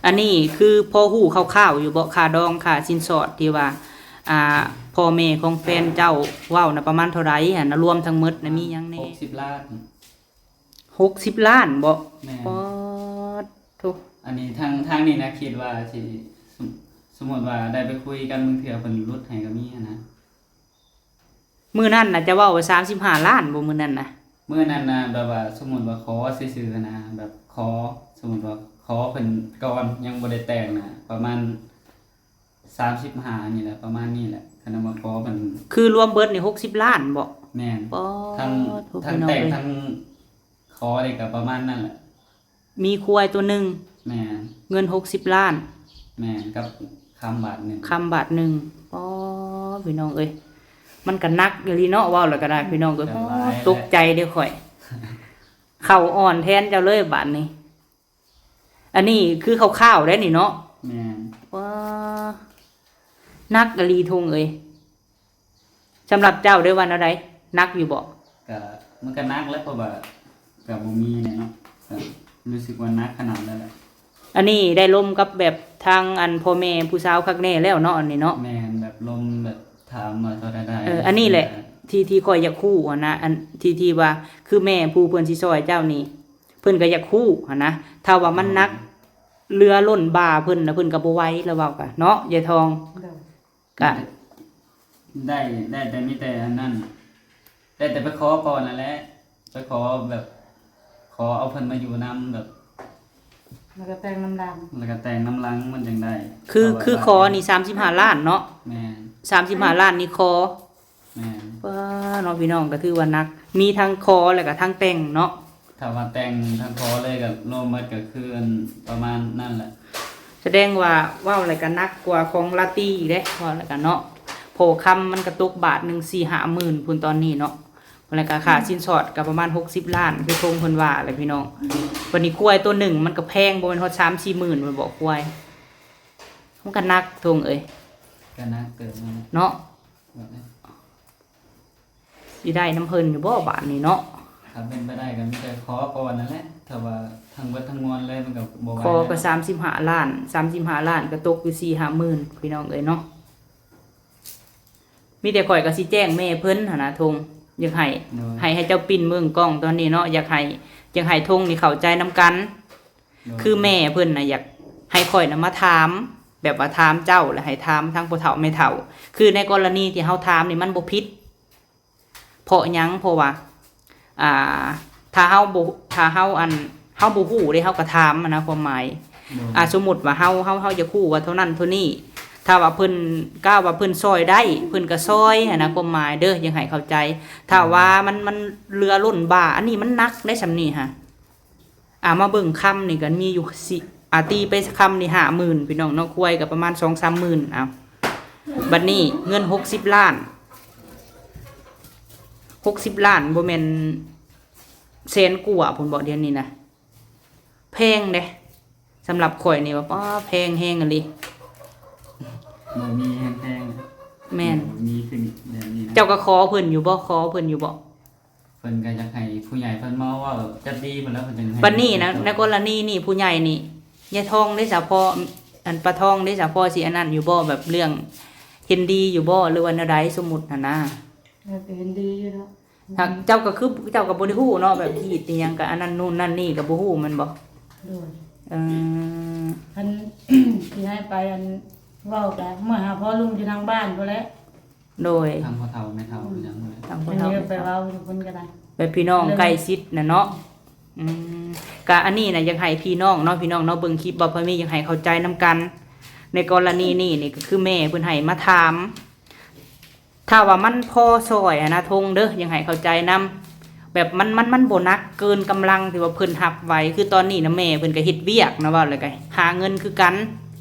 ອັນນີ້ຄືພໍຮູ້ຄ່າວໆຢູ່ບໍ? ຄ່າດອງ ຄ່າສິນສອດທີ່ວ່າ ອ່າ ພໍ່ແມ່ຂອງແຟນເຈົ້າເວົ້ານະ ປະມານເທົ່າໃດຫັ້ນນະ? ລວມທັງໝົດນະ ມີຫຍັງແດ່? ຫົກສິບລ້ານ. ຫົກສິບລ້ານບໍ? ແມ່ນ. ປາດໂທ້. ອັນນີ້ທາງ ທາງນີ້ນະ ຄິດວ່າຊິ ສົມ ສົມມຸດວ່າໄດ້ໄປຄຸຍກັນ ບາງເທື່ອເພິ່ນຫຼຸດໃຫ້ກໍມີຫັ້ນນະ. ມື້ນັ້ນນະ ເຈົ້າເວົ້າວ່າສາມສິບຫ້າລ້ານບໍ ມື້ນັ້ນນະ? ມື້ນັ້ນນະ ແບບວ່າສົມມຸດວ່າຂໍຊື່ໆນະ ແບບຂໍ ສົມມຸດວ່າຂໍເພິ່ນກ່ອນ ຍັງບໍ່ໄດ້ແຕ່ງນະ ປະມານສາມສິບຫ້ານີ້ແຫຼະ ປະມານນີ້ແຫຼະ. ຄັນວ່າຂໍເພິ່ນ ຄືລວມເບິດນີ້ຫົກສິບລ້ານບໍ? ແມ່ນ. ປາດໂທ້ ທັງ ທັງແຕ່ງ ພີ່ນ້ອງເອີຍ ທັງຂໍນີ້ກໍປະມານນັ້ນແຫຼະ. ມີຄວາຍຕົວໜຶ່ງ. ແມ່ນ. ເງິນຫົກສິບລ້ານ. ແມ່ນ ກັບຄຳບາດໜຶ່ງ. ຄຳບາດໜຶ່ງ. ອໍ ພີ່ນ້ອງເອີຍ ມັນກໍໜັກອີ່ຫຼີເນາະ ເວົ້າແລ້ວກໍໄດ້ ອືມ ພີ່ນ້ອງເອີຍ. ກໍຫຼາຍແຫຼະ. ໂອ້ ຕົກໃຈເດ້ຂ້ອຍ ເຂົ້າອ່ອນແທນເຈົ້າເລີຍບາດນີ້. ອັນນີ້ຄືຄ່າວໆເດ້ນີ້ເນາະ. ແມ່ນ. ວ້າ ໜັກອີ່ຫຼີ ທຸງເອີຍ. ສຳລັບເຈົ້າເດ້ວ່າແນວໃດ? ໜັກຢູ່ບໍ່? ກະ ມັນກະໜັກແຫຼະ ເພາະວ່າກະບໍ່ມີແນ່ເນາະ ກະ ຮູ້ສຶກວ່າໜັກຂະໜາດນັ້ນແຫຼະ. ອັນນີ້ໄດ້ລົມກັບແບບທາງອັນພໍ່ແມ່ຜູ້ສາວຄັກແນ່ແລ້ວເນາະ ອັນນີ້ເນາະ. ແມ່ນ ແບບລົມແບບຖາມວ່າເທົ່າໃດໄດ້. ເອີ ອັນນີ້ແຫຼະ ທີ່ ທີ່ຂ້ອຍຢາກຮູ້ຫັ້ນນະ ອັນທີ່ ທີ່ວ່າຄືແມ່ຜູ້ເພິ່ນຊິຊ່ອຍເຈົ້ານີ້ ເພິ່ນກໍຢາກຮູ້ຫັ້ນນະ ຖ້າວ່າມັນໜັກ ເຫຼືອລົ້ນບ່າເພິ່ນນະ ເພິ່ນກໍບໍ່ໄຫວ ລະເວົ້າກະເນາະ ຍາຍທອງ. ໂດຍ ກະ ໄດ້ ໄດ້ແຕ່ ມີແຕ່ອັນນັ້ນ ໄດ້ແຕ່ໄປຂໍກ່ອນນັ້ນແຫຼະ ໄປຂໍແບບ ຂໍເອົາເພິ່ນມາຢູ່ນຳ ແບບ ແລ້ວກໍແຕ່ງນຳຫຼັງ ແລ້ວກໍແຕ່ງນຳຫຼັງມັນຈັ່ງໄດ້. ຄື ຄືຂໍນີ້ສາມສິບຫ້າລ້ານເນາະ. ແມ່ນ ສາມສິບຫ້າລ້ານນີ້ຂໍ. ແມ່ນ ປ້າເນາະ ພີ່ນ້ອງ ກໍຖືວ່າໜັກ ມີທັງຂໍ ແລ້ວກໍທັງແຕ່ງເນາະ. ຖ້າວ່າແຕ່ງທັງຂໍເລີຍກໍລວມໝົດກໍຄືອັນປະມານນັ້ນແຫຼະ. ສະແດງວ່າເວົ້າແລ້ວກໍໜັກກວ່າຂອງລາຕີເດ້ ເວົ້າແລ້ວກໍເນາະ ເພາະຄຳມັນກໍຕົກບາດໜຶ່ງສີ່ຫ້າໝື່ນພຸ້ນຕອນນີ້ເນາະ. ແລ້ວກໍຄ່າສິນສອດກໍປະມານຫົກສິບລ້ານ ຄືທົງເພິ່ນວ່າແຫຼະ ພີ່ນ້ອງ. ບັດນີ້ຄວາຍໂຕໜຶ່ງມັນກໍແພງ ບໍ່ແມ່ນຮອດສາມສີ່ໝື່ນພຸ້ນບໍ ຄວາຍ ມັນກໍໜັກ ທົງເອີຍ. ກໍໜັກເຕີບເນາະ ເນາະ. ຊິໄດ້ນຳເພິ່ນຢູ່ບໍ່ບາດນີ້ເນາະ? ຖ້າເປັນໄປໄດ້ກໍມີແຕ່ຂໍກ່ອນນັ້ນແຫຼະ ຖ້າວ່າທັງເບິດທັງມວນເລີຍມັນກໍບໍ່ໄຫວ. ຂໍກໍສາມສິບຫ້າລ້ານ ສາມສິບຫ້າລ້ານກໍຕົກຢູ່ສີ່ຫ້າໝື່ນ ພີ່ນ້ອງເອີຍເນາະ. ມີແຕ່ຂ້ອຍກໍຊິແຈ້ງແມ່ເພິ່ນຫັ້ນນະ ທົງ ຢາກໃຫ້ ໂດຍ ໃຫ້ ໃຫ້ເຈົ້າປິ່ນເບິ່ງກ້ອງຕອນນີ້ເນາະ ຢາກໃຫ້ ຢາກໃຫ້ທົງນີ້ເຂົ້າໃຈນຳກັນ. ໂດຍ ຄືແມ່ເພິ່ນນະຢາກໃຫ້ຂ້ອຍນະມາຖາມ ແບບວ່າຖາມເຈົ້າ ແລະໃຫ້ຖາມທັງພໍ່ເຖົ້າແມ່ເຖົ້າ ຄືໃນກໍລະນີທີ່ເຮົາຖາມນີ້ມັນບໍ່ຜິດ. ເພາະຫຍັງ? ເພາະວ່າ ອ່າ ຖ້າເຮົາບໍ່ ຖ້າເຮົາ ອັນ ເຮົາບໍ່ຮູ້ເດ້ ເຮົາກໍຖາມຫັ້ນນະ ຄວາມໝາຍ. ໂດຍ ອ່າ ສົມມຸດວ່າເຮົາ ເຮົາ ເຮົາຢາກຮູ້ວ່າເທົ່ານັ້ນເທົ່ານີ້ ຖ້າວ່າເພິ່ນ ກ້າວ່າເພິ່ນຊ່ອຍໄດ້ ເພິ່ນກໍຊ່ອຍຫັ້ນນະ ຄວາມໝາຍເດີ ຢາກໃຫ້ເຂົ້າໃຈ. ໂດຍ ຖ້າວ່າມັນ ມັນເຫຼືອລົ້ນບ່າ ອັນນີ້ມັນໜັກໄດ໋ ສ່ຳນີ້ຫະ. ອ່າ ມາເບິ່ງຄຳນີ້ກໍມີຢູ່ ອາ ຕີໄປຄຳນີ້ຫ້າໝື່ນ ພີ່ນ້ອງເນາະ ຄວາຍກໍປະມານສອງສາມໝື່ນ. ເອົາ ບັດນີ້ເງິນຫົກສິບລ້ານ ຫົກສິບລ້ານ ບໍ່ແມ່ນແສນກວ່າພຸ້ນບໍ ດຽວນີ້ນະ ແພງເດ້. ສຳລັບຂ້ອຍນີ້ວ່າ ປ້າ ແພງແຮງອີ່ຫຼີ. ບໍ່ມີແຮງແພງ. ແມ່ນ ບໍ່ມີຂຶ້ນແບບນີ້ນະ. ເຈົ້າກໍຂໍເພິ່ນຢູ່ບໍ່? ຂໍເພິ່ນຢູ່ບໍ່? ເພິ່ນກໍຢາກໃຫ້ຜູ້ໃຫຍ່ເພິ່ນມາເວົ້າຈັກດີພຸ້ນແຫຼະ ເພິ່ນຈັ່ງໃຫ້. ບັດນີ້ນະ ໃນກໍລະນີນີ້ ຜູ້ໃຫຍ່ນີ້ ຍາຍທອງເດ້ສະ ພໍ ອັນ ປ້າທອງເດ້ສະ ພໍຊິອັນນັ້ນຢູ່ບໍ່ ແບບເລື່ອງເຫັນດີຢູ່ບໍ່ ຫຼືວ່າແນວໃດ ສົມມຸດຫັ້ນນະ? ເອີ ກໍເຫັນດີຢູ່ເນາະ. ຫາກເຈົ້າກໍຄື ເຈົ້າກໍບໍ່ໄດ້ຮູ້ເນາະ ແບບທີ່ເຮັດອີ່ຫຍັງ ກໍອັນນັ້ນນູ້ນນັ້ນນີ້ກໍບໍ່ຮູ້ແມ່ນບໍ່? ໂດຍ ເອີ ຄັນຊິໃຫ້ໄປ ອັນ ເວົ້າກໍເມື່ອຫາພໍ່ລຸງຢູ່ທາງບ້ານພຸ້ນແຫຼະ. ໂດຍ ທາງພໍ່ເຖົ້າແມ່ເຖົ້າ ອືມ ຫຍັງນັ້ນແຫຼະ ທາງພໍ່ເຖົ້າ ໄປເວົ້າຢູ່ພຸ້ນກໍໄດ້ ແບບພີ່ນ້ອງໃກ້ຊິດນະເນາະ. ອືມ ກະອັນນີ້ນະ ຢາກໃຫ້ພີ່ນ້ອງເນາະ ພີ່ນ້ອງເນາະ ເບິ່ງຄລິບບ່າວພາມີ ຢາກໃຫ້ເຂົ້າໃຈນຳກັນ. ໃນກໍລະນີນີ້ນີ້ ກໍຄືແມ່ເພິ່ນໃຫ້ມາຖາມ ຖ້າວ່າມັນພໍຊ່ອຍຫັ້ນນະ ທົງເດີ ຢາກໃຫ້ເຂົ້າໃຈນຳ ແບບມັນ ມັນ ມັນບໍ່ໜັກເກີນກຳລັງທີ່ວ່າເພິ່ນຮັບໄຫວ. ຄືຕອນນີ້ນະ ແມ່ເພິ່ນກໍເຮັດວຽກນະ ເວົ້າແລ້ວກໍຫາເງິນຄືກັນ.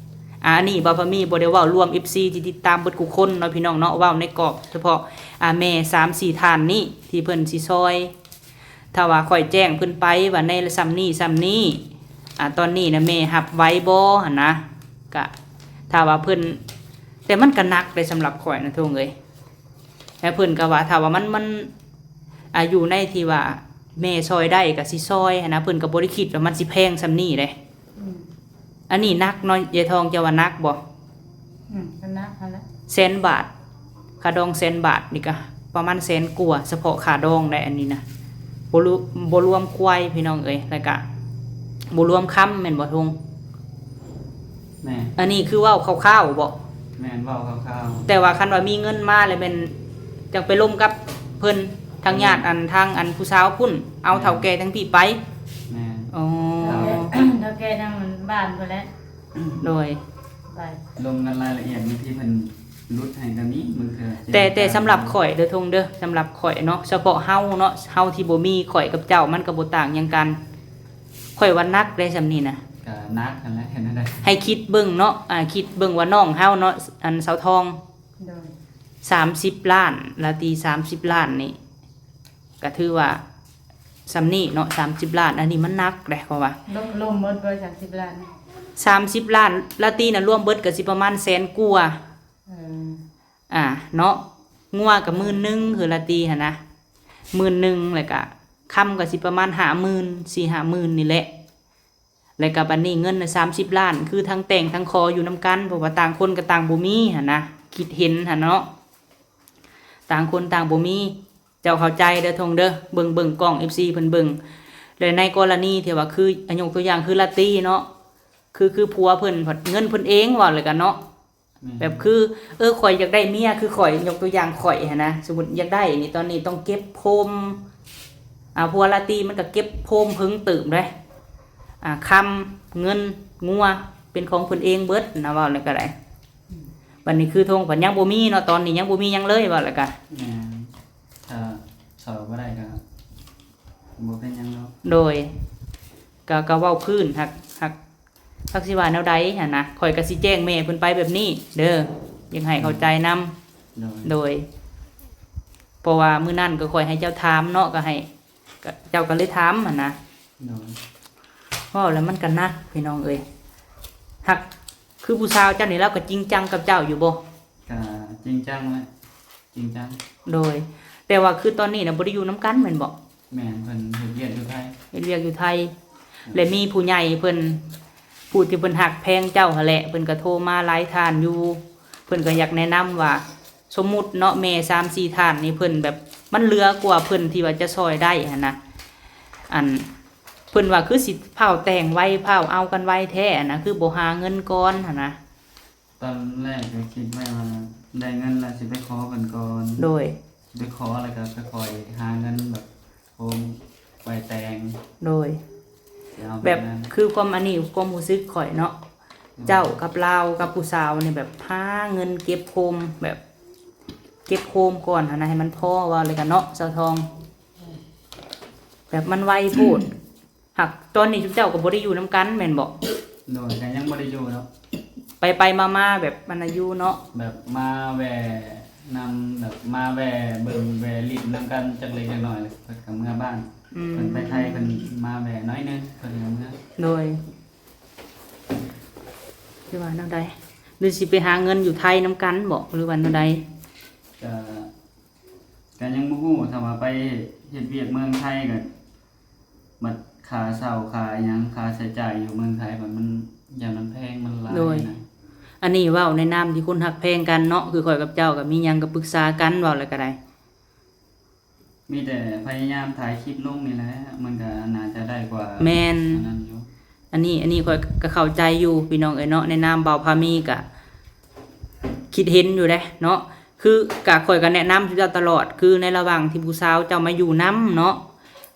ອາ ອັນນີ້ບ່າວພາມີບໍ່ໄດ້ເວົ້າລວມເອັຟຊີທີ່ຕິດຕາມເບິດຄູ່ຄົນເນາະ ພີ່ນ້ອງເນາະ ເວົ້າໃນກອບສະເພາະ ອາ ແມ່ສາມສີ່ທ່ານນີ້ທີ່ເພິ່ນຊິຊ່ອຍ. ຖ້າວ່າຂ້ອຍແຈ້ງເພິ່ນໄປວ່າໃນສ່ຳນີ້ສ່ຳນີ້ ອາ ຕອນນີ້ນະແມ່ຮັບໄຫວບໍ່ຫັ້ນນະ ກະ ຖ້າວ່າເພິ່ນ ແຕ່ມັນກະໜັກເດ້ສຳລັບຂ້ອຍນະ ທົງເອີຍ. ແລ້ວເພິ່ນກໍວ່າ ຖ້າວ່າມັນ ມັນ ອາ ຢູ່ໃນທີ່ວ່າແມ່ຊ່ອຍໄດ້ກໍຊິຊ່ອຍຫັ້ນນະ ເພິ່ນກໍບໍ່ໄດ້ຄິດວ່າມັນຊິແພງສ່ຳນີ້ເດ້. ອືມ ອັນນີ້ໜັກເນາະ ຍາຍທອງ ເຈົ້າວ່າໜັກບໍ່? ອືມ ກໍໜັກຫັ້ນແຫຼະ ແສນບາດ ຄ່າດອງແສນບາດນີ້ກໍປະມານແສນກວ່າ ສະເພາະຄ່າດອງໄດ໋ ອັນນີ້ນະ ບໍ່ລວມ ບໍ່ລວມຄວາຍ ພີ່ນ້ອງເອີຍ ແລ້ວກະບໍ່ລວມຄຳແມ່ນບໍ່ ທົງ? ແມ່ນ ອັນນີ້ຄືເວົ້າຄ່າວໆບໍ? ແມ່ນ ເວົ້າຄ່າວໆ ແຕ່ວ່າຄັນວ່າມີເງິນມາແລ້ວແມ່ນຈັ່ງໄປລົມກັບເພິ່ນ ທາງຍາດ ອືມ ອັນ ທາງອັນຜູ້ສາວພຸ້ນ ເອົາ ແມ່ນ ເຖົ້າແກ່ທາງພີ້ໄປ. ແມ່ນ ອໍ ເຖົ້າແກ່ທາງບ້ານພຸ້ນແຫຼະ. ໂດຍ ໄປລົມກັນລາຍລະອຽດ ບາງທີເພິ່ນຫຼຸດໃຫ້ກໍມີບາງເທື່ອ. ແຕ່ ແຕ່ສຳລັບຂ້ອຍເດີ ທົງເດີ ສຳລັບຂ້ອຍເນາະ ສະເພາະເຮົາເນາະ ເຮົາທີ່ບໍ່ມີ ຂ້ອຍກັບເຈົ້າມັນກໍບໍ່ຕ່າງຫຍັງກັນ. ຂ້ອຍວ່າໜັກເດ້ສ່ຳນີ້ນະ ກໍໜັກຫັ້ນແຫຼະ ເຮັດແນວໃດ ໃຫ້ຄິດເບິ່ງເນາະ ອາ ຄິດເບິ່ງວ່ານ້ອງເຮົາເນາະ ອັນ ສາວທອງ ໂດຍ ສາມສິບລ້ານ ລາຕີ ສາມສິບລ້ານນີ້ ກໍຖືວ່າສ່ຳນີ້ເນາະ ສາມສິບລ້ານ ອັນນີ້ມັນໜັກເດ້ ເພາະວ່າ ລວມ ລວມໝົດບໍ່ ສາມສິບລ້ານ? ສາມສິບລ້ານ ລາຕີນະ ລວມເບິດກໍຊິປະມານແສນກວ່າ. ເອີ ອ່າ ເນາະ ງົວກໍໝື່ນໜຶ່ງ ຄືລາຕີຫັ້ນນະ ໝື່ນໜຶ່ງ ແລ້ວກະຄຳກໍຊິປະມານຫ້າໝື່ນ ສີ່ຫ້າໝື່ນນີ້ແຫຼະ. ແລ້ວກໍບັດນີ້ເງິນນະສາມສິບລ້ານ ຄືທັງແຕ່ງທັງຂໍຢູ່ນຳກັນ ເພາະວ່າຕ່າງຄົນກໍຕ່າງບໍ່ມີຫັ້ນນະ ຄິດເຫັນຫັ້ນເນາະ ຕ່າງຄົນຕ່າງບໍ່ມີ. ເຈົ້າເຂົ້າໃຈເດີ ທົ່ງເດີ ເບິ່ງ ເບິ່ງກ້ອງ ເອັຟຊີ ເພິ່ນເບິ່ງ. ແລະໃນກໍລະນີທີ່ວ່າ ຄື ອາ ຍົກຕົວຢ່າງຄືລາຕີເນາະ ຄື ຄືຜົວເພິ່ນ ເງິນເພິ່ນເອງ ເວົ້າແລ້ວກັນເນາະ ແມ່ນ ແບບຄື ເອີ ຂ້ອຍຢາກໄດ້ເມຍຄືຂ້ອຍ ຍົກຕົວຢ່າງຂ້ອຍຫັ້ນນະ ສົມມຸດຢາກໄດ້ນີ້ ຕອນນີ້ຕ້ອງເກັບໂຮມ ອາ ຜົວລາຕີມັນກໍເກັບໂຮມເພິ່ງຕື່ມເດ້ ອາ ຄຳ ເງິນ ງົວ ເປັນຂອງເພິ່ນເອງເບິດນະ ເວົ້າແລ້ວກໍໄດ້. ບັດນີ້ຄືທົ່ງເພິ່ນຍັງບໍ່ມີເນາະ ຕອນນີ້ຍັງບໍ່ມີຫຍັງເລີຍ ເວົ້າແລ້ວກໍ ແມ່ນ ຖ້າເຊົາບໍ່ໄດ້ກໍບໍ່ເປັນຫຍັງດອກ. ໂດຍ ກໍ ກໍເວົ້າພື້ນ ຫາກ ຫາກ ຈັກຊິວ່າແນວໃດຫັ້ນນະ ຂ້ອຍກໍຊິແຈ້ງແມ່ເພິ່ນໄປແບບນີ້ເດີ ຢາກໃຫ້ເຂົ້າໃຈນຳ. ໂດຍ ໂດຍ ເພາະວ່າມື້ນັ້ນກໍຂ້ອຍໃຫ້ເຈົ້າຖາມເນາະ ກໍໃຫ້ ກໍ ເຈົ້າກໍເລີຍຖາມຫັ້ນນະ. ໂດຍ ເວົ້າແລ້ວມັນກໍໜັກພີ່ນ້ອງເອີຍ ຫາກຄືຜູ້ສາວເຈົ້ານີ້ລາວກໍຈິງຈັງກັບເຈົ້າຢູ່ບໍ່? ກໍຈິງຈັງແຫຼະ ຈິງຈັງ. ໂດຍ ແຕ່ວ່າຄືຕອນນີ້ນະບໍ່ໄດ້ຢູ່ນຳກັນແມ່ນບໍ່? ແມ່ນ ເພິ່ນເຮັດວຽກຢູ່ໄທ ເຮັດວຽກຢູ່ໄທ ແລະມີຜູ້ໃຫຍ່ເພິ່ນ ຜູ້ທີ່ເພິ່ນຮັກແພງເຈົ້າຫັ້ນແຫຼະ ເພິ່ນກໍໂທມາຫຼາຍທ່ານຢູ່ ເພິ່ນກໍຢາກແນະນຳວ່າ ສົມມຸດເນາະ ແມ່ສາມສີ່ທ່ານນີ້ ເພິ່ນແບບ ມັນເຫຼືອກວ່າເພິ່ນທີ່ວ່າຈະຊ່ອຍໄດ້ຫັ້ນນະ ອັນ ເພິ່ນວ່າຄືຊິຟ້າວແຕ່ງໄວ ຟ້າວເອົາກັນໄວແທ້ຫັ້ນນະ ຄືບໍ່ຫາເງິນກ່ອນຫັ້ນນະ. ຕອນແລກກໍຄິດໄວ້ວ່າໄດ້ເງິນແລ້ວຊິໄປຂໍເພິ່ນກ່ອນ. ໂດຍ ຊິໄປຂໍ ແລ້ວກໍໄປຄ່ອຍຫາເງິນແບບໂຮມໄວ້ແຕ່ງ. ໂດຍ ຊິເອົາແບບນັ້ນ ແບບຄືຄວາມ ອັນນີ້ຄວາມຮູ້ສຶກຂ້ອຍເນາະ. ອືມ ເຈົ້າກັບລາວກັບຜູ້ສາວນີ້ແບບຫາເງິນເກັບໂຮມ ແບບເກັບໂຮມກ່ອນຫັ້ນນະ ໃຫ້ມັນພໍ ເວົ້າແລ້ວກັນເນາະ ສາວທອງ ແບບມັນໄວໂພດ. ຫາກຕອນນີ້ຊຸມເຈົ້າກໍບໍ່ໄດ້ຢູ່ນຳກັນແມ່ນບໍ່? ໂດຍ ກໍຍັງບໍ່ໄດ້ຢູ່ເນາະ ໄປໆມາໆແບບມັນນະຢູ່ເນາະ ແບບມາແວ່ນຳ ແບບມາແວ່ເບິ່ງແວ່ຫຼິ້ນນຳກັນຈັກເລັກຈັກນ້ອຍ ເພິ່ນກໍເມືອບ້ານ. ອືມ ເພິ່ນໄປໄທ ເພິ່ນມາແວ່ໜ້ອຍໜຶ່ງ ເພິ່ນກໍເມືອ. ໂດຍ ຊິວ່າແນວໃດ ຫຼືຊິໄປຫາເງິນຢູ່ໄທນຳກັນບໍ່ ຫຼືວ່າແນວໃດ? ກໍ ກໍຍັງບໍ່ຮູ້ ຖ້າວ່າໄປເຮັດວຽກເມືອງໄທກໍ ບັດຄ່າເຊົ່າ ຄ່າຫຍັງ ຄ່າໃຊ້ຈ່າຍຢູ່ເມືອງໄທ ບັດມັນ ຢ້ານມັນແພງ ມັນຫຼາຍ. ໂດຍ ນະ ອັນນີ້ເວົ້າໃນນາມທີ່ຄົນຮັກແພງກັນເນາະ ຄືຂ້ອຍກັບເຈົ້າກໍມີຫຍັງກໍປຶກສາກັນ ເວົ້າແລ້ວກໍໄດ້. ມີແຕ່ພະຍາຍາມຖ່າຍຄລິບລົງນີ້ແຫຼະ ມັນກໍໜ້າຈະໄດ້ກວ່າ. ແມ່ນ ອັນນັ້ນຢູ່. ອັນນີ້ ອັນນີ້ຂ້ອຍກໍເຂົ້າໃຈຢູ່ພີ່ນ້ອງເອີຍເນາະ ໃນນາມບ່າວພາມີກໍຄິດເຫັນຢູ່ເດ້ເນາະ ຄືກະຂ້ອຍກໍແນະນຳເຈົ້າຕະຫຼອດ ຄືໃນລະຫວ່າງທີ່ຜູ້ສາວເຈົ້າມາຢູ່ນຳເນາະ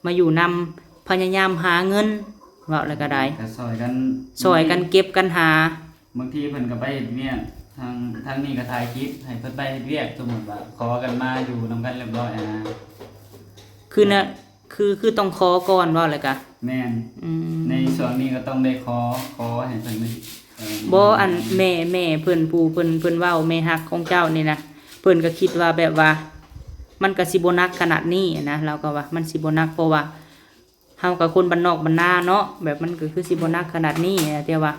ມາຢູ່ນຳ ພະຍາຍາມຫາເງິນ ເວົ້າແລ້ວກໍໄດ້ ກໍຊ່ອຍກັນ ຊ່ອຍກັນເກັບກັນຫາ. ບາງທີເພິ່ນກໍໄປເຮັດວຽກ ທາງ ທາງນີ້ກໍຖ່າຍຄລິບໃຫ້ເພິ່ນໄປເຮັດວຽກ ສົມມຸດວ່າຂໍກັນມາຢູ່ນຳກັນຮຽບຮ້ອຍຫັ້ນນະ ຄືນະ ຄື ຄືຕ້ອງຂໍກ່ອນ ເວົ້າແລ້ວກະ ແມ່ນ ອືມ ໃນຊ່ວງນີ້ກໍຕ້ອງໄດ້ຂໍ ຂໍໃຫ້ເພິ່ນ ເອີ ບໍ່ ອັນແມ່ ແມ່ເພິ່ນ ຜູ້ເພິ່ນ ເພິ່ນເວົ້າ ແມ່ຮັກຂອງເຈົ້ານີ້ນະ ເພິ່ນກໍຄິດວ່າແບບວ່າ ມັນກໍຊິບໍ່ໜັກຂະໜາດນີ້ນະ ລາວກໍວ່າມັນຊິບໍ່ໜັກ ເພາະວ່າ ເຮົາກໍຄົນບ້ານນອກບ້ານນາເນາະ ແບບມັນກໍຄືຊິບໍ່ໜັກຂະໜາດນີ້ນະ ແຕ່ວ່າ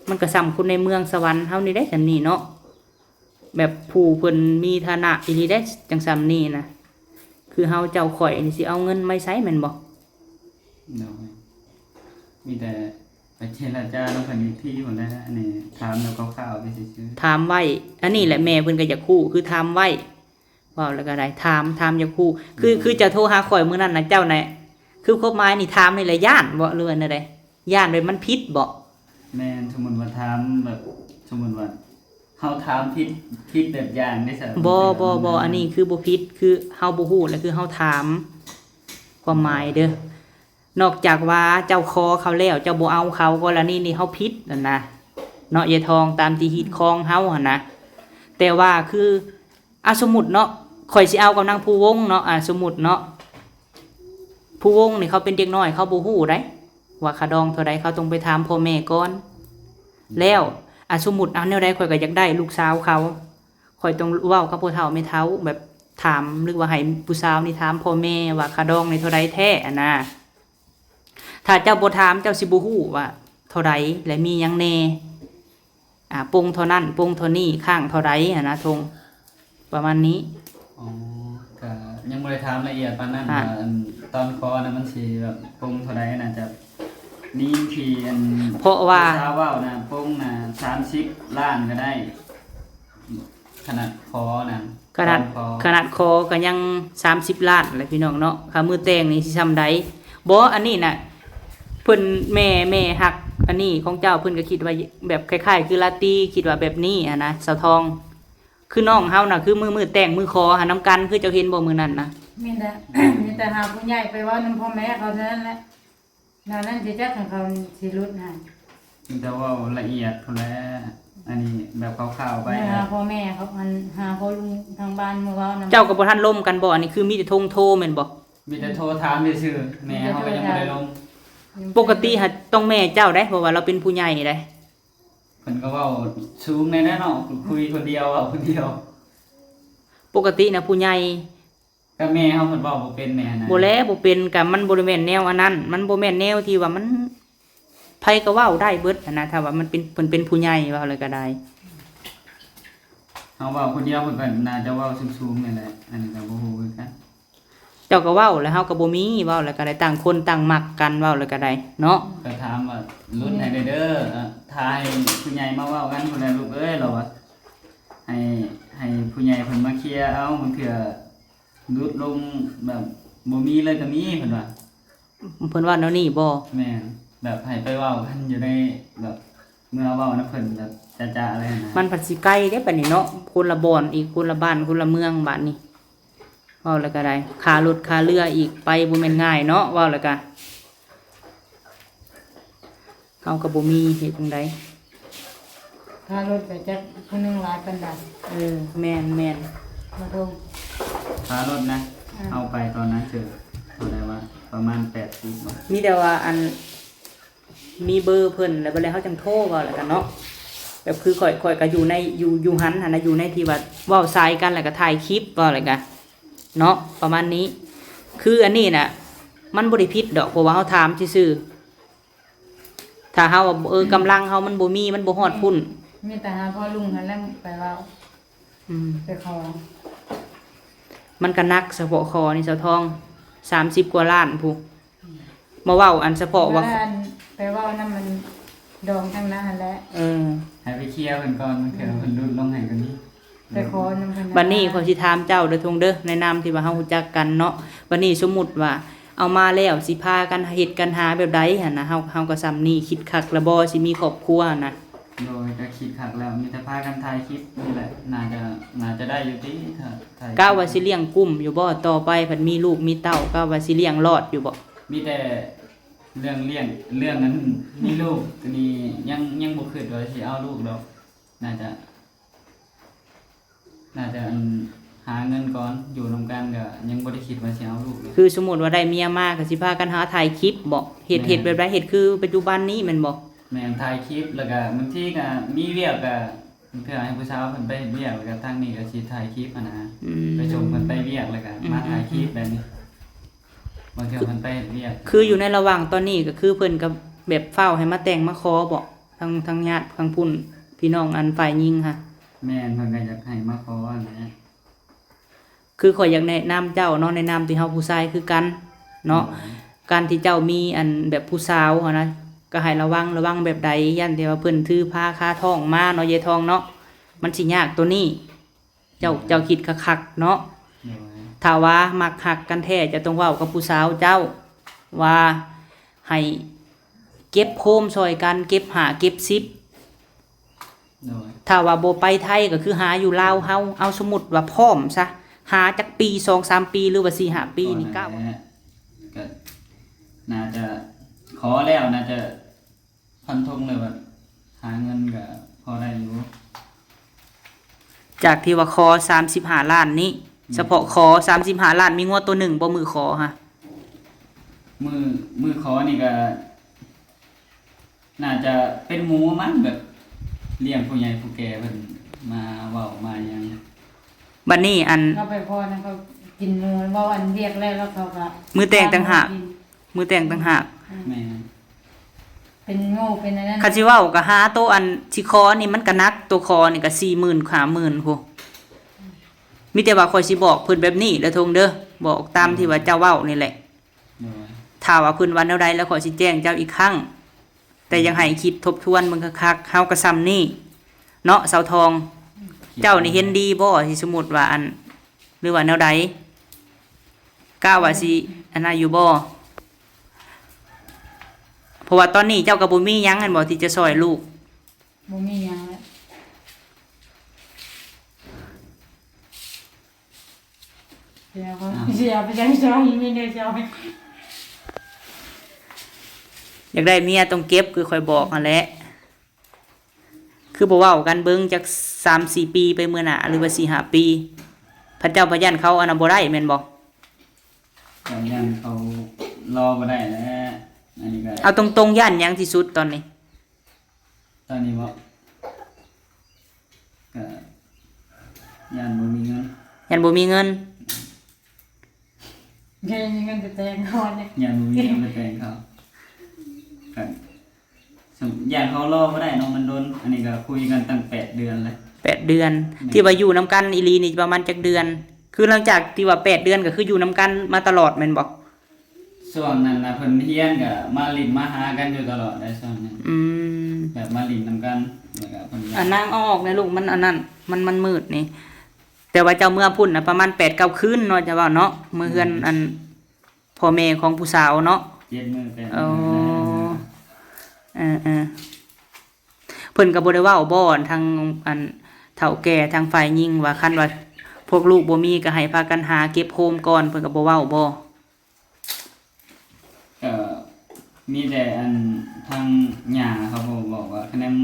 ມັນກໍສ່ຳຄົນໃນເມືອງສະຫວັນເຮົານີ້ເດ້ ສ່ຳນີ້ເນາະ ແບບຜູ້ເພິ່ນມີຖານະອີ່ຫຼີເດ້ ຈັ່ງສ່ຳນີ້ນະ ຄືເຮົາເຈົ້າຂ້ອຍນີ້ຊິເອົາເງິນມາໃສແມ່ນບໍ່? ໂດຍ ມີແຕ່ໄປເຈລະຈານຳເພິ່ນອີກທີພຸ້ນແຫຼະ ອັນນີ້ຖາມແນວຄ່າວໆໄປຊື່ໆ ຖາມໄວ້ ອັນນີ້ແຫຼະແມ່ເພິ່ນກໍຢາກຮູ້ ຄືຖາມໄວ້ ເວົ້າແລ້ວກໍໄດ້ ຖາມ ຖາມຢາກຮູ້ ຄື ອືມ ຄືເຈົ້າໂທຫາຂ້ອຍມື້ນັ້ນນະ ເຈົ້ານະ ຄືຄວາມໝາຍນີ້ຖາມນີ້ແຫຼະ ຢ້ານບໍ່ ຫຼືວ່າແນວໃດ? ຢ້ານແບບມັນຜິດບໍ່? ແມ່ນ ສົມມຸດວ່າຖາມແບບ ສົມມຸດວ່າເຮົາຖາມຜິດ ຜິດແບບຢ່າງເດ້ຊະ? ບໍ່ ບໍ່ ບໍ່ ອັນນີ້ຄືບໍ່ຜິດ ຄືເຮົາບໍ່ຮູ້ ແລ້ວຄືເຮົາຖາມ ຄວາມໝາຍເດີ ນອກຈາກວ່າເຈົ້າຂໍເຂົາແລ້ວ ເຈົ້າບໍ່ເອົາເຂົາ ກໍລະນີນີ້ເຮົາຜິດຫັ້ນນະ ເນາະ ເອື້ອຍທອງ ຕາມທີ່ຮີດຄອງເຮົາຫັ້ນນະ ແຕ່ວ່າຄື ອາ ສົມມຸດເນາະ ຂ້ອຍຊິເອົາກັບນາງພູວົງເນາະ ອາ ສົມມຸດເນາະ ພູວົງນີ້ເຂົາເປັນເດັກນ້ອຍ ເຂົາບໍ່ຮູ້ໃດ໋ ວ່າຄ່າດອງເທົ່າໃດ ເຂົາຕ້ອງໄປຖາມພໍ່ແມ່ກ່ອນ ແລ້ວ ອາ ສົມມຸດ ເອົາແນວໃດ ຂ້ອຍກໍຢາກໄດ້ລູກສາວເຂົາ ຂ້ອຍຕ້ອງເວົ້າກັບພໍ່ເຖົ້າແມ່ເຖົ້າ ແບບຖາມ ຫຼືວ່າໃຫ້ຜູ້ສາວນີ້ຖາມພໍ່ແມ່ວ່າຄ່າດອງນີ້ເທົ່າໃດແທ້ຫັ້ນນະ ຖ້າເຈົ້າບໍ່ຖາມ ເຈົ້າຊິບໍ່ຮູ້ວ່າເທົ່າໃດ ແລະ ມີຫຍັງແດ່ ອາ ປົງເທົ່ານັ້ນ ປົງເທົ່ານີ້ ຄ້າງເທົ່າໃດຫັ້ນນະ ທົ່ງ ປະມານນີ້. ອໍ ກະຍັງບໍ່ໄດ້ຖາມລະອຽດປານນັ້ນ ອາ ວ່າ ອັນ ຕອນຂໍນະ ມັນຊິແບບປົງເທົ່າໃດ ໜ້າຈະ ນີ້ທີ່ອັນ ເພາະວ່າ ຜູ້ສາວເວົ້ານະ ປົງນະ ສາມສິບລ້ານກໍໄດ້ ຂະໜາດຂໍນະ ຂະໜາດ ຂໍ ຂະໜາດຂໍກໍຍັງສາມສິບລ້ານແຫຼະ ພີ່ນ້ອງເນາະ. ຄ່າມື້ແຕ່ງນີ້ຊິຊ່ຳໃດ? ບໍ່ ອັນນີ້ນະ ເພິ່ນ ແມ່ ແມ່ຮັກອັນນີ້ຂອງເຈົ້າ ເພິ່ນກໍຄິດວ່າແບບຄ້າຍໆຄືລາຕີ ຄິດວ່າແບບນີ້ຫັ້ນນະ ສາວທອງ. ຄືນ້ອງເຮົານະ ຄືມື້ ມື້ແຕ່ງ ມື້ຂໍຫັ້ນນຳກັນ ຄືເຈົ້າເຫັນບໍ່ມື້ນັ້ນນະ? ມີແຕ່ ມີແຕ່ຫາຜູ້ໃຫຍ່ໄປເວົ້ານຳພໍ່ແມ່ເຂົາເທົ່ານັ້ນແຫຼະ. ແນວນັ້ນຊິຈັກຂອງເຂົາຊິຫຼຸດໃຫ້ ມີແຕ່ເວົ້າລະອຽດພຸ້ນແຫຼະ. ອັນນີ້ແບບຄ່າວໆໄປ ເອີ ຫາພໍ່ແມ່ເຂົາ ອັນ ຫາພໍ່ລຸງທາງບ້ານມາເວົ້ານຳ. ເຈົ້າກໍບໍ່ທັນລົມກັນບໍ່? ອັນນີ້ຄືມີແຕ່ໂທ ໂທແມ່ນບໍ່? ມີແຕ່ໂທຖາມຊື່ໆ ແມ່ເຮົາກໍຍັງບໍ່ໄດ້ລົມ. ປົກກະຕິຫາຕ້ອງແມ່ເຈົ້າໄດ໋ ເພາະວ່າລາວເປັນຜູ້ໃຫຍ່ໄດ໋. ເພິ່ນກໍເວົ້າສູງແດ່ເນາະ ຄຸຍຄົນດຽວ ເວົ້າຄົນດຽວ. ປົກກະຕິນະ ຜູ້ໃຫຍ່ ກໍແມ່ເຮົາເພິ່ນເວົ້າບໍ່ເປັນແດ່ນະ. ບໍ່ແລ ບໍ່ເປັນ ກໍມັນບໍ່ໄດ້ແມ່ນແນວອັນນັ້ນ ມັນບໍ່ແມ່ນແນວທີ່ວ່າມັນ ໃຜກໍເວົ້າໄດ້ເບິດຫັ້ນນະ ຖ້າວ່າມັນເປັນ ເພິ່ນເປັນຜູ້ໃຫຍ່ ເວົ້າແລ້ວກໍໄດ້. ເຮົາເວົ້າຄົນດຽວ ເພິ່ນກໍໜ້າຈະເວົ້າສູງໆນີ້ແຫຼະ ອັນນີ້ກໍບໍ່ຮູ້ຄືກັນ. ເຈົ້າກໍເວົ້າແລ້ວ ເຮົາກໍບໍ່ມີ ເວົ້າແລ້ວກໍໄດ້ ຕ່າງຄົນຕ່າງມັກກັນ ເວົ້າແລ້ວກໍໄດ້ເນາະ. ກໍຖາມວ່າຫຼຸດໃຫ້ແດ່ເດີ ຖ້າໃຫ້ຜູ້ໃຫຍ່ມາເວົ້າກັນພຸ້ນແຫຼະລູກເອີຍ ລາວວ່າ ໃຫ້ ໃຫ້ຜູ້ໃຫຍ່ເພິ່ນມາເຄຍເອົາ ບາງເທື່ອຫຼຸດລົງແບບບໍ່ມີເລີຍກໍມີ ເພິ່ນວ່າ. ເພິ່ນເວົ້າແນວນີ້ບໍ່? ແມ່ນ ແບບໃຫ້ໄປເວົ້າກັນຢູ່ໃນ ແບບເມື່ອເວົ້ານຳເພິ່ນແບບຈະໆເລີຍຫັ້ນນະ. ມັນພັດຊິໄກເດ້ບາດນີ້ເນາະ ຄົນລະບ່ອນອີກ ຄົນລະບ້ານ ຄົນລະເມືອງບາດນີ້. ເວົ້າແລ້ວກໍໄດ້ ຄ່າລົດຄ່າເຮືອອີກ ໄປບໍ່ແມ່ນງ່າຍເນາະ ເວົ້າແລ້ວກໍ ເຮົາກໍບໍ່ມີ ເຮັດຈັ່ງໃດ? ຄ່າລົດໄປຈັກຜູ້ໜຶ່ງຫຼາຍປານໃດ? ເອີ ແມ່ນໆ ມາໂທ ຄ່າລົດນະ ອ່າ ເຮົາໄປຕອນນັ້ນເທື່ອເທົ່າໃດວະ? ປະມານແປດສິບບໍ? ມີແຕ່ວ່າອັນ ມີເບີເພິ່ນ ແລ້ວບາດແລ້ວເຮົາຈັ່ງໂທ ເວົ້າແລ້ວກັນເນາະ. ແບບຄືຂ້ອຍ ຂ້ອຍກໍຢູ່ໃນ ຢູ່ ຢູ່ຫັ້ນຫັ້ນນະ ຢູ່ໃນທີ່ວ່າເວົ້າສາຍກັນ ແລ້ວກໍຖ່າຍຄລິບ ເວົ້າແລ້ວກໍເນາະ ປະມານນີ້. ຄືອັນນີ້ນະ ມັນບໍ່ໄດ້ຜິດດອກ ເພາະວ່າເຮົາຖາມຊື່ໆ. ຖ້າເຮົາວ່າ ເອີ ກຳລັງເຮົາມັນບໍ່ມີ ມັນບໍ່ຮອດພຸ້ນ ມີແຕ່ຫາພໍ່ລຸງຫັ້ນແຫຼະໄປເວົ້າ ອືມ ໄປຂໍ. ມັນກໍໜັກສະເພາະຂໍນີ້ ສາວທອງ ສາມສິບກວ່າລ້ານພຸ້ນ ມາເວົ້າອັນສະເພາະວ່າ ໄປເວົ້ານຳມັນດອງທາງນັ້ນຫັ້ນແຫຼະ. ເອີ ໃຫ້ໄປເຄຍເພິ່ນກ່ອນ ບາງເທື່ອເພິ່ນຫຼຸດລົງໃຫ້ກວ່ານີ້. ໄປຂໍນຳເພິ່ນ. ບັດນີ້ຂ້ອຍຊິຖາມເຈົ້າເດີ ທຸງເດີ ໃນນາມທີ່ວ່າເຮົາຮູ້ຈັກກັນເນາະ. ບັດນີ້ສົມມຸດວ່າເອົາມາແລ້ວ ຊິພາກັນເຮັດກັນຫາແບບໃດຫັ້ນນະ? ເຮົາ ເຮົາກໍສ່ຳນີ້ ຄິດຄັກແລ້ວບໍ່ ຊິມີຄອບຄົວນະ? ໂດຍ ກໍຄິດຄັກແລ້ວ ມີແຕ່ພາກັນຖ່າຍຄລິບນີ້ແຫຼະ. ໜ້າຈະ ໜ້າຈະໄດ້ຢູ່ຕິ ຖ້າຖ່າຍ ກະວ່າຊິລ້ຽງກຸ້ມຢູ່ບໍ່? ຕໍ່ໄປພັດມີລູກມີເຕົ້າ ກະວ່າຊິລ້ຽງລອດຢູ່ບໍ່? ມີແຕ່ເລື່ອງລ້ຽງ ເລື່ອງອັນມີລູກນີ້ ຍັງ ຍັງບໍ່ຄິດວ່າຊິເອົາລູກດອກ. ໜ້າຈະ ໜ້າຈະ ອັນ ຫາເງິນກ່ອນ ຢູ່ນຳກັນກໍຍັງບໍ່ໄດ້ຄິດວ່າຊິເອົາລູກເລີຍ. ຄືສົມມຸດວ່າໄດ້ເມຍມາ ກໍຊິພາກັນຫາຖ່າຍຄລິບບໍ? ເຮັດ ແມ່ນ ເຮັດແບບໃດ? ເຮັດຄືປັດຈຸບັນນີ້ແມ່ນບໍ? ແມ່ນ ຖ່າຍຄລິບ ແລ້ວກໍບາງທີກໍມີວຽກ ກໍເພື່ອໃຫ້ຜູ້ສາວເພິ່ນໄປເຮັດວຽກ ແລ້ວກໍທາງນີ້ກໍຊິຖ່າຍຄລິບຫັ້ນນະ. ອືມ ໄປສົ່ງເພິ່ນໄປວຽກ ແລ້ວກໍມາ ອືມ ຖ່າຍຄລິບແບບນີ້. ບາງເທື່ອເພິ່ນໄປເຮັດວຽກ ຄືຢູ່ໃນລະຫວ່າງຕອນນີ້ ກໍຄືເພິ່ນກໍແບບຟ້າວໃຫ້ມາແຕ່ງມາຂໍບໍ? ທາງ ທາງຍາດທາງພຸ້ນ ພີ່ນ້ອງອັນຝ່າຍຍິງຫະ? ແມ່ນ ເພິ່ນກໍຢາກໃຫ້ມາຂໍຫັ້ນແຫຼະ. ຄືຂ້ອຍຢາກແນະນຳເຈົ້າເນາະ ໃນນາມທີ່ເຮົາຜູ້ຊາຍຄືກັນເນາະ. ໂດຍ ການທີ່ເຈົ້າມີອັນແບບຜູ້ສາວຫັ້ນນະ ກໍໃຫ້ລະວັງ ລະວັງແບບໃດ? ຢ້ານແຕ່ວ່າເພິ່ນຖືພາຄາທ້ອງມາເນາະ ເຢທອງເນາະ ມັນຊິຍາກໂຕນີ້. ເຈົ້າ ໂດຍ ເຈົ້າຄິດຄັກໆເນາະ. ໂດຍ ຖ້າວ່າມັກຮັກກັນແທ້ ເຈົ້າຕ້ອງເວົ້າກັບຜູ້ສາວເຈົ້າວ່າ ໃຫ້ເກັບໂຮມຊ່ອຍກັນ ເກັບຫ້າເກັບສິບ. ໂດຍ ຖ້າວ່າບໍ່ໄປໄທ ກໍຄືຫາຢູ່ລາວເຮົາ. ເອົາ ສົມມຸດວ່າພ້ອມຊະ ຫາຈັກປີ ສອງສາມປີ ຫຼືວ່າສີ່ຫ້າປີນີ້ ກ້າວ ກໍໜ້າຈະ ຂໍແລ້ວໜ້າຈະ ຟັນທົງເລີຍວ່າຫາເງິນກໍພໍໄດ້ຢູ່. ຈາກທີ່ວ່າຂໍສາມສິບຫ້າລ້ານນີ້ ອືມ ສະເພາະຂໍສາມສິບຫ້າລ້ານ ມີງົວໂຕໜຶ່ງບໍ່ມື້ຂໍຫະ? ມື້ ມື້ຂໍນີ້ກໍໜ້າຈະເປັນໝູມັນ ແບບລ້ຽງຜູ້ໃຫຍ່ຜູ້ແກ່ເພິ່ນມາເວົ້າມາຫຍັງ. ບັດນີ້ອັນ ເຂົາໄປພໍນະ ເຂົາກິນໝູ ເວົ້າອັນວຽກແລ້ວ ແລ້ວເຂົາກໍ ມື້ແຕ່ງຕ່າງຫາກ ມື້ແຕ່ງຕ່າງຫາກ. ອືມ ແມ່ນ ເປັນໂງ່ເປັນອັນນັ້ນ. ຄັນຊິເວົ້າກໍຫາໂຕອັນຊິຂໍນີ້ມັນກໍໜັກ ໂຕຂໍນີ້ກໍສີ່ໝື່ນ ຫ້າໝື່ນພຸ້ນ. ມີແຕ່ວ່າຂ້ອຍຊິບອກເພິ່ນແບບນີ້ເດີ ທົງເດີ ບອກຕາມທີ່ວ່າເຈົ້າເວົ້ານີ້ແຫຼະ. ໂດຍ ຖ້າວ່າເພິ່ນວ່າແນວໃດ ແລ້ວຂ້ອຍຊິແຈ້ງເຈົ້າອີກຄັ້ງ. ແຕ່ຢາກໃຫ້ຄິດທົບທວນເບິ່ງຄັກໆ ເຮົາກໍຊ່ຳນີ້ເນາະ ສາວທອງ. ເຈົ້ານີ້ເຫັນດີບໍ່ ຊິສົມມຸດວ່າອັນ ຫຼືວ່າແນວໃດ? ກະວ່າຊິອັນນັ້ນຢູ່ບໍ່? ເພາະວ່າຕອນນີ້ເຈົ້າກໍບໍ່ມີຫຍັງແມ່ນບໍ່ ທີ່ຈະຊ່ອຍລູກ? ບໍ່ມີຫຍັງແລ້ວ. ເສຍບໍ່? ອ່າ ເສຍໄປຈັ່ງຊ່ອຍ ມີແນວຊ່ອຍ. ຢາກໄດ້ເມຍຕ້ອງເກັບ ຄືຂ້ອຍບອກຫັ້ນແຫຼະ. ຄືບໍ່ເວົ້າກັນເບິ່ງຈັກສາມສີ່ປີໄປເມືອໜ້າ ຫຼືວ່າສີ່ຫ້າປີ ພະເຈົ້າພະຢ້ານເຂົາອັນນັ້ນບໍ່ໄດ້ແມ່ນບໍ່? ກໍຢ້ານເຂົາລໍບໍ່ໄດ້ແຫຼະ. ອັນນີ້ກໍ ເອົາຕົງໆ ຢ້ານຫຍັງທີ່ສຸດຕອນນີ້? ຕອນນີ້ບໍ? ກະຢ້ານບໍ່ມີເງິນ. ຢ້ານບໍ່ມີເງິນ. ແມ່ນ ຍັງມີເງິນໄປແຕ່ງເຂົາເດ້. ຍັງບໍ່ມີເງິນໄປແຕ່ງເຂົາ. ກະຢ້ານເຂົາລໍບໍ່ໄດ້ເນາະ ມັນດົນ. ອັນນີ້ກໍຄຸຍກັນຕັ້ງແປດເດືອນແລ້ວ. ແປດເດືອນ. ແມ່ນ. ທີ່ວ່າຢູ່ນຳກັນອີ່ຫຼີນີ້ປະມານຈັກເດືອນ? ຄືຫຼັງຈາກທີ່ວ່າແປດເດືອນ ກໍຄືຢູ່ນຳກັນມາຕະຫຼອດແມ່ນບໍ່? ຊ່ວງນັ້ນນະ ເພິ່ນຮຽນກໍມາຫຼິ້ນມາຫາກັນຢູ່ຕະຫຼອດໄດ໋ ຊ່ວງນັ້ນ. ອືມ. ແບບມາຫຼິ້ນນຳກັນ ແລ້ວກໍເພິ່ນ ອ່າ ນາງເອົາອອກແດ່ລູກ ມັນອັນນັ້ນ ມັນ ມັນມືດນີ້. ແຕ່ວ່າເຈົ້າເມືອພຸ້ນນະປະມານແປດເກົ້າຄືນເນາະ ເຈົ້າເວົ້າເນາະ ເມືອເຮືອນ ແມ່ນ ອັນພໍ່ແມ່ຂອງຜູ້ສາວເນາະ. ເຈັດມື້ແປດ ໂອ້ ມື້. ເອີໆ ເພິ່ນກໍບໍ່ໄດ້ເວົ້າບໍ່ ທາງອັນເຖົ້າແກ່ທາງຝ່າຍຍິງວ່າ ຄັນວ່າພວກລູກບໍ່ມີກໍໃຫ້ພາກັນຫາເກັບໂຮມກ່ອນ ເພິ່ນກໍບໍ່ເວົ້າບໍ່? ກໍມີແຕ່ອັນທາງຍ່າເຂົາບອກວ່າ ຄັນແມ່ນ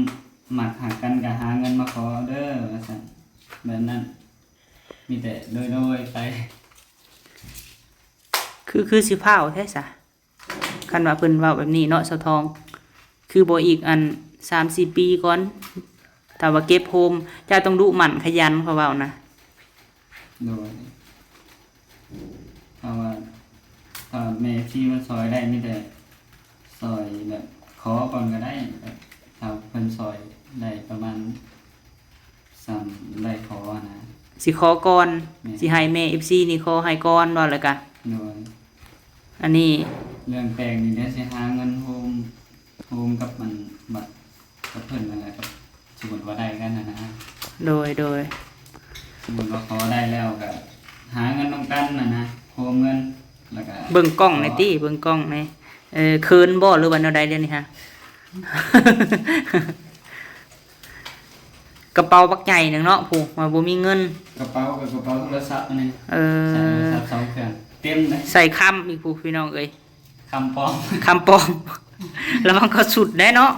ມັກຮັກກັນກໍຫາເງິນມາຂໍເດີວ່າຊັ້ນ ແບບນັ້ນ. ມີແຕ່ໂດຍໆ ໄປ. ຄື ຄືຊິຟ້າວແທ້ຊະ ຄັນວ່າເພິ່ນເວົ້າແບບນີ້ເນາະ ສາວທອງ. ຄືບໍ່ອີກອັນສາມສີ່ປີກ່ອນ ຖ້າວ່າເກັບໂຮມ ເຈົ້າຕ້ອງດຸໝັ່ນຂະຫຍັນ ເຂົາເວົ້ານະ. ໂດຍ ຖ້າວ່າ ຖ້າແມ່ເອັຟຊີມາຊ່ອຍໄດ້ ມີແຕ່ຊ່ອຍແບບຂໍກ່ອນກໍໄດ້ ແບບຖ້າເພິ່ນຊ່ອຍໄດ້ປະມານສ່ຳໄດ້ຂໍນະ ຊິຂໍກ່ອນ. ແມ່ນ. ຊິໃຫ້ແມ່ເອັຟຊີນີ້ຂໍໃຫ້ກ່ອນ ເວົ້າແລ້ວກະ. ໂດຍ. ອັນນີ້ເລື່ອງແຕ່ງນີ້ ດຽວຊິຫາເງິນໂຮມ ໂຮມກັບມັນ ບັດກັບເພິ່ນນັ້ນແຫຼະ ກັບ ສົມມຸດວ່າໄດ້ກັນຫັ້ນນະ. ໂດຍ ໂດຍ. ສົມມຸດວ່າຂໍໄດ້ແລ້ວກໍຫາເງິນນຳກັນຫັ້ນນະ ໂຮມເງິນ ແລ້ວກໍເບິ່ງກ້ອງແດ່ຕິ ເບິ່ງກ້ອງແດ່. ເອີ ເຂີນບໍ່ ຫຼືວ່າແນວໃດດຽວນີ້ຮະ? ກະເປົາບັກໃຫຍ່ໜຶ່ງເນາະ ຜູ້ວ່າບໍ່ມີເງິນ. ກະເປົາ ກະ ກະເປົາໂທລະສັບອັນນີ້. ເອີ ໃສ່ໂທລະສັບສອງເຄື່ອງ ເຕັມເລີຍ. ໃສ່ຄຳອີກຜູ້ ພີ່ນ້ອງເອີຍ. ຄຳປອມ ຄຳປອມ ລະວັງເຂົາຊຸດໄດ້ເນາະ.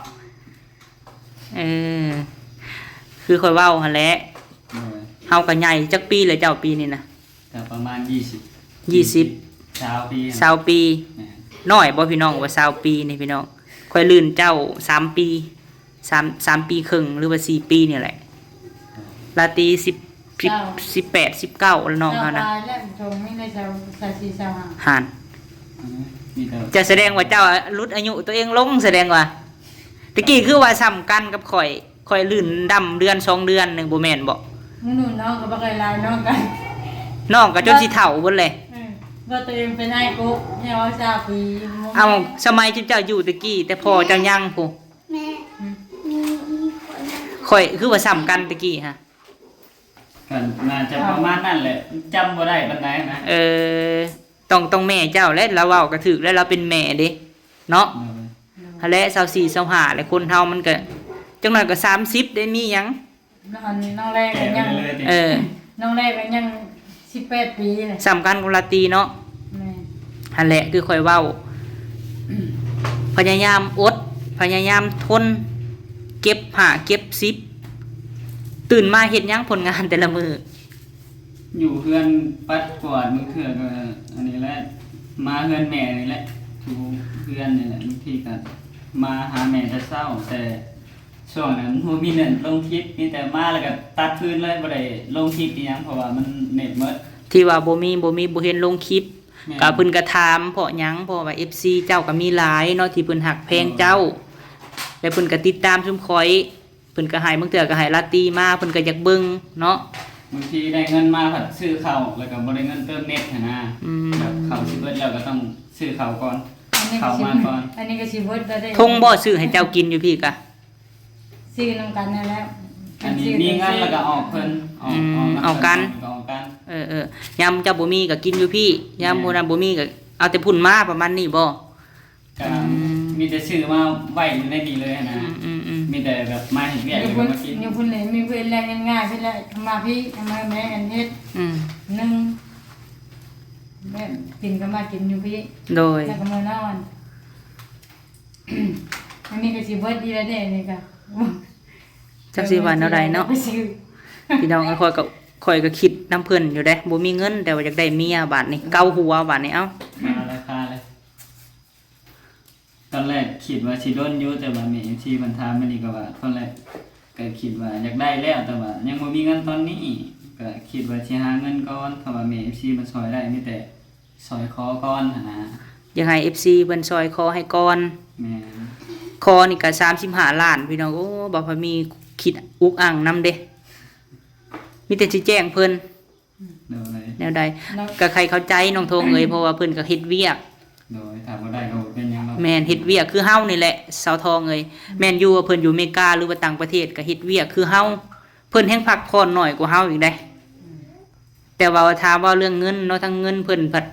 ເອີ ຄືຂ້ອຍເວົ້າຫັ້ນແຫຼະ. ໂດຍ. ເຮົາກໍໃຫຍ່ ຈັກປີແລ້ວເຈົ້າປີນີ້ນະ? ກໍປະມານ ຊາວ ຊາວ ຊາວປີ. ຊາວປີ. ແມ່ນ. ນ້ອຍບໍ່ພີ່ນ້ອງ ວ່າຊາວປີນີ້ພີ່ນ້ອງ? ຂ້ອຍລື່ນເຈົ້າສາມປີ ສາມ ສາມປີເຄິ່ງ ຫຼືວ່າສີ່ປີນີ້ແຫຼະ. ລາຕີ ສິບ ສິບ ສິບແປດ ສິບເກົ້າ ແລ້ວນ້ອງເຮົານະ. ປາຍແລ້ວ ມີແຕ່ຊາວສີ່ ຊາວຫ້າ ຫັ້ນ. ອືມ ຈະສະແດງວ່າເຈົ້າຫຼຸດອາຍຸຕົວເອງລົງ ສະແດງວ່າ ຕະກີ້ຄືວ່າສ່ຳກັນກັບຂ້ອຍ ຂ້ອຍລື່ນດຳເດືອນສອງເດືອນໜຶ່ງ ບໍ່ແມ່ນບໍ? ມື້ໜຶ່ງນ້ອງກໍບໍ່ໄດ້ຫຼາຍ ນ້ອງກໍ ນ້ອງກໍຈົນຊິເຖົ້າເບິດແຫຼະ. ເອີ ວ່າຕົວເອງເປັນອ້າຍກົກ ແມ່ນວ່າຊາວປີ. ເອົ້າ ສະໄໝຈຸມເຈົ້າຢູ່ຕະກີ້ ແຕ່ພໍ່ເຈົ້າຍັງພຸ້ນ. ແມ່ ອືມ ມີ ມີຄົນ ຂ້ອຍຄືວ່າສ່ຳກັນຕະກີ້ຫະ. ກໍໜ້າຈະປະມານນັ້ນແຫຼະ ຈຳບໍ່ໄດ້ປານໃດນະ. ເອີ ຕ້ອງ ຕ້ອງແມ່ເຈົ້າແຫຼະ ລາວເວົ້າກໍຖືກແລ້ວ ລາວເປັນແມ່ເດ້ເນາະ. ໂດຍ. ຫັ້ນແຫຼະ ຊາວສີ່ ຊາວຫ້າ ແຫຼະ ຄົນເຮົາມັນກໍ ຈັກໜ້ອຍກໍສາມສິບໄດ້ ມີຫຍັງ. ນ້ອງ ນ້ອງແລກກໍຍັງ ແກ່ໄປເລື້ອຍໆ ເອີ ນ້ອງແລກກໍຍັງສິບແປດປີແຫຼະ ສ່ຳກັນກັບລາຕີເນາະ. ແມ່ນ. ຫັ້ນແຫຼະ ຄືຂ້ອຍເວົ້າ ພະຍາຍາມອົດ ພະຍາຍາມທົນ ເກັບຫ້າເກັບສິບ ຕື່ນມາເຮັດຫຍັງ ຜົນງານແຕ່ລະມື້? ຢູ່ເຮືອນປັດກວາດ ບາງເທື່ອກໍອັນນີ້ແຫຼະ ມາເຮືອນແມ່ນີ້ແຫຼະ ຖູເຮືອນນີ້ແຫຼະ. ບາງທີກໍມາຫາແມ່ແຕ່ເຊົ້າ ແຕ່ ຊ່ວງນັ້ນບໍ່ມີເນັດລົງຄລິບ ມີແຕ່ມາແລ້ວກໍຕັດຄືນເລີຍ ບໍ່ໄດ້ລົງຄລິບອີ່ຫຍັງ ເພາະວ່າມັນເນັດໝົດ. ທີ່ວ່າບໍ່ມີ ບໍ່ມີ ບໍ່ເຫັນລົງຄລິບ ແມ່ນ ກໍເພິ່ນກໍຖາມເພາະຫຍັງ ເພາະວ່າເອັຟຊີເຈົ້າກໍມີຫຼາຍເນາະ ທີ່ເພິ່ນຮັກແພງເຈົ້າ ໂດຍ ແລະ ເພິ່ນກໍຕິດຕາມຊຸມຂ້ອຍ ເພິ່ນກໍໃຫ້ ບາງເທື່ອກໍໃຫ້ລາຕີມາ ເພິ່ນກໍຢາກເບິ່ງເນາະ. ບາງທີໄດ້ເງິນມາພັດຊື້ເຂົ້າ ແລ້ວກໍບໍ່ໄດ້ເງິນເຕີມເນັດຫັ້ນນະ. ອືມ ແບບເຂົ້າຊິເບິດແລ້ວກໍຕ້ອງຊື້ເຂົ້າກ່ອນ. ອັນນີ້ກໍຊິ ເຂົ້າມາກ່ອນ ອັນນີ້ກໍຊິເບິດແລ້ວເດ້ ທົ່ງບໍ່ຊື້ໃຫ້ເຈົ້າກິນຢູ່ພີ້ກະ? ຊື້ນຳກັນນັ້ນແຫຼະ ອັນນີ້ມີເງິນແລ້ວກໍອອກເພິ່ນ ອອກ ອືມ ອອກນຳ ອອກກັນ ເພິ່ນກໍອອກກັນ ເອີໆ ຍາມເຈົ້າບໍ່ມີກໍກິນຢູ່ພີ້ ຍາມ ແມ່ນ ຜູ້ນັ້ນບໍ່ມີກໍເອົາແຕ່ພຸ້ນມາ ປະມານນີ້ບໍ່? ກໍ ອືມ ມີແຕ່ຊື້ມາໄວ້ຢູ່ໃນນີ້ເລີຍຫັ້ນນະ ອືມໆໆ ມີແຕ່ແບບມາເຮັດວຽກ ຢູ່ພຸ້ນ ແລ້ວກໍມາກິນ ຢູ່ພຸ້ນນີ້ມີເວລາເຮັດງານພີ້ແຫຼະ ມາພີ້ ມາແມ່ອັນເຮັດ ອືມ ໜຶ່ງ ແບບກິນກໍມາກິນຢູ່ພີ້ ໂດຍ ແລ້ວກໍມານອນ ອັນນີ້ກໍຊິເບິດອີກແລ້ວເດ້ ນີ້ກໍ ຈັກຊິວ່າແນວໃດເນາະ ໄປຊື້ ພີ່ນ້ອງເອີຍ ຂ້ອຍກໍ ຂ້ອຍກໍຄິດນຳເພິ່ນຢູ່ເດ້ ບໍ່ມີເງິນ ແຕ່ວ່າຢາກໄດ້ເມຍ ບາດນີ້ເກົາຫົວ ບາດນີ້ ເອົ້າ ຄາເລີຍ ຄາເລີຍ ຕອນແລກຄິດວ່າຊິດົນຢູ່ ແຕ່ວ່າແມ່ເອັຟຊີເພິ່ນຖາມມານີ້ກໍວ່າ ຕອນແລກກໍຄິດວ່າຢາກໄດ້ແລ້ວ ແຕ່ວ່າຍັງບໍ່ມີເງິນຕອນນີ້ ກໍຄິດວ່າຊິຫາເງິນກ່ອນ ຖ້າວ່າແມ່ເອັຟຊີເພິ່ນຊ່ອຍໄດ້ ມີແຕ່ຊ່ອຍຂໍກ່ອນຫັ້ນນະ ຢາກໃຫ້ເອັຟຊີເພິ່ນຊ່ອຍຂໍໃຫ້ກ່ອນ ແມ່ນ ຂໍນີ້ກໍສາມສິບຫ້າລ້ານ ພີ່ນ້ອງ ໂອ້ ບໍ່ພໍມີ ຄິດອຸກອັ່ງນຳເດ້ ມີແຕ່ຊິແຈ້ງເພິ່ນ ໂດຍ ແນວໃດ ເນາະ ກໍໃຄ່ເຂົ້າໃຈນ້ອງທອງເອີຍ ເພາະວ່າເພິ່ນກໍເຮັດວຽກ ໂດຍ ຖ້າບໍ່ໄດ້ກໍບໍ່ເປັນຫຍັງດອກ ແມ່ນ ເຮັດວຽກຄືເຮົານີ້ແຫຼະ ສາວທອງເອີຍ ອືມ ແມ່ນຢູ່ວ່າເພິ່ນຢູ່ເມກາ ຫຼືວ່າຕ່າງປະເທດ ກໍເຮັດວຽກຄືເຮົາ ເພິ່ນແຮ່ງພັກຜ່ອນໜ້ອຍກວ່າເຮົາອີກເດ້ ອືມ ແຕ່ວ່າຖ້າເວົ້າເລື່ອງເງິນເນາະ ທັງເງິນເພິ່ນພັດ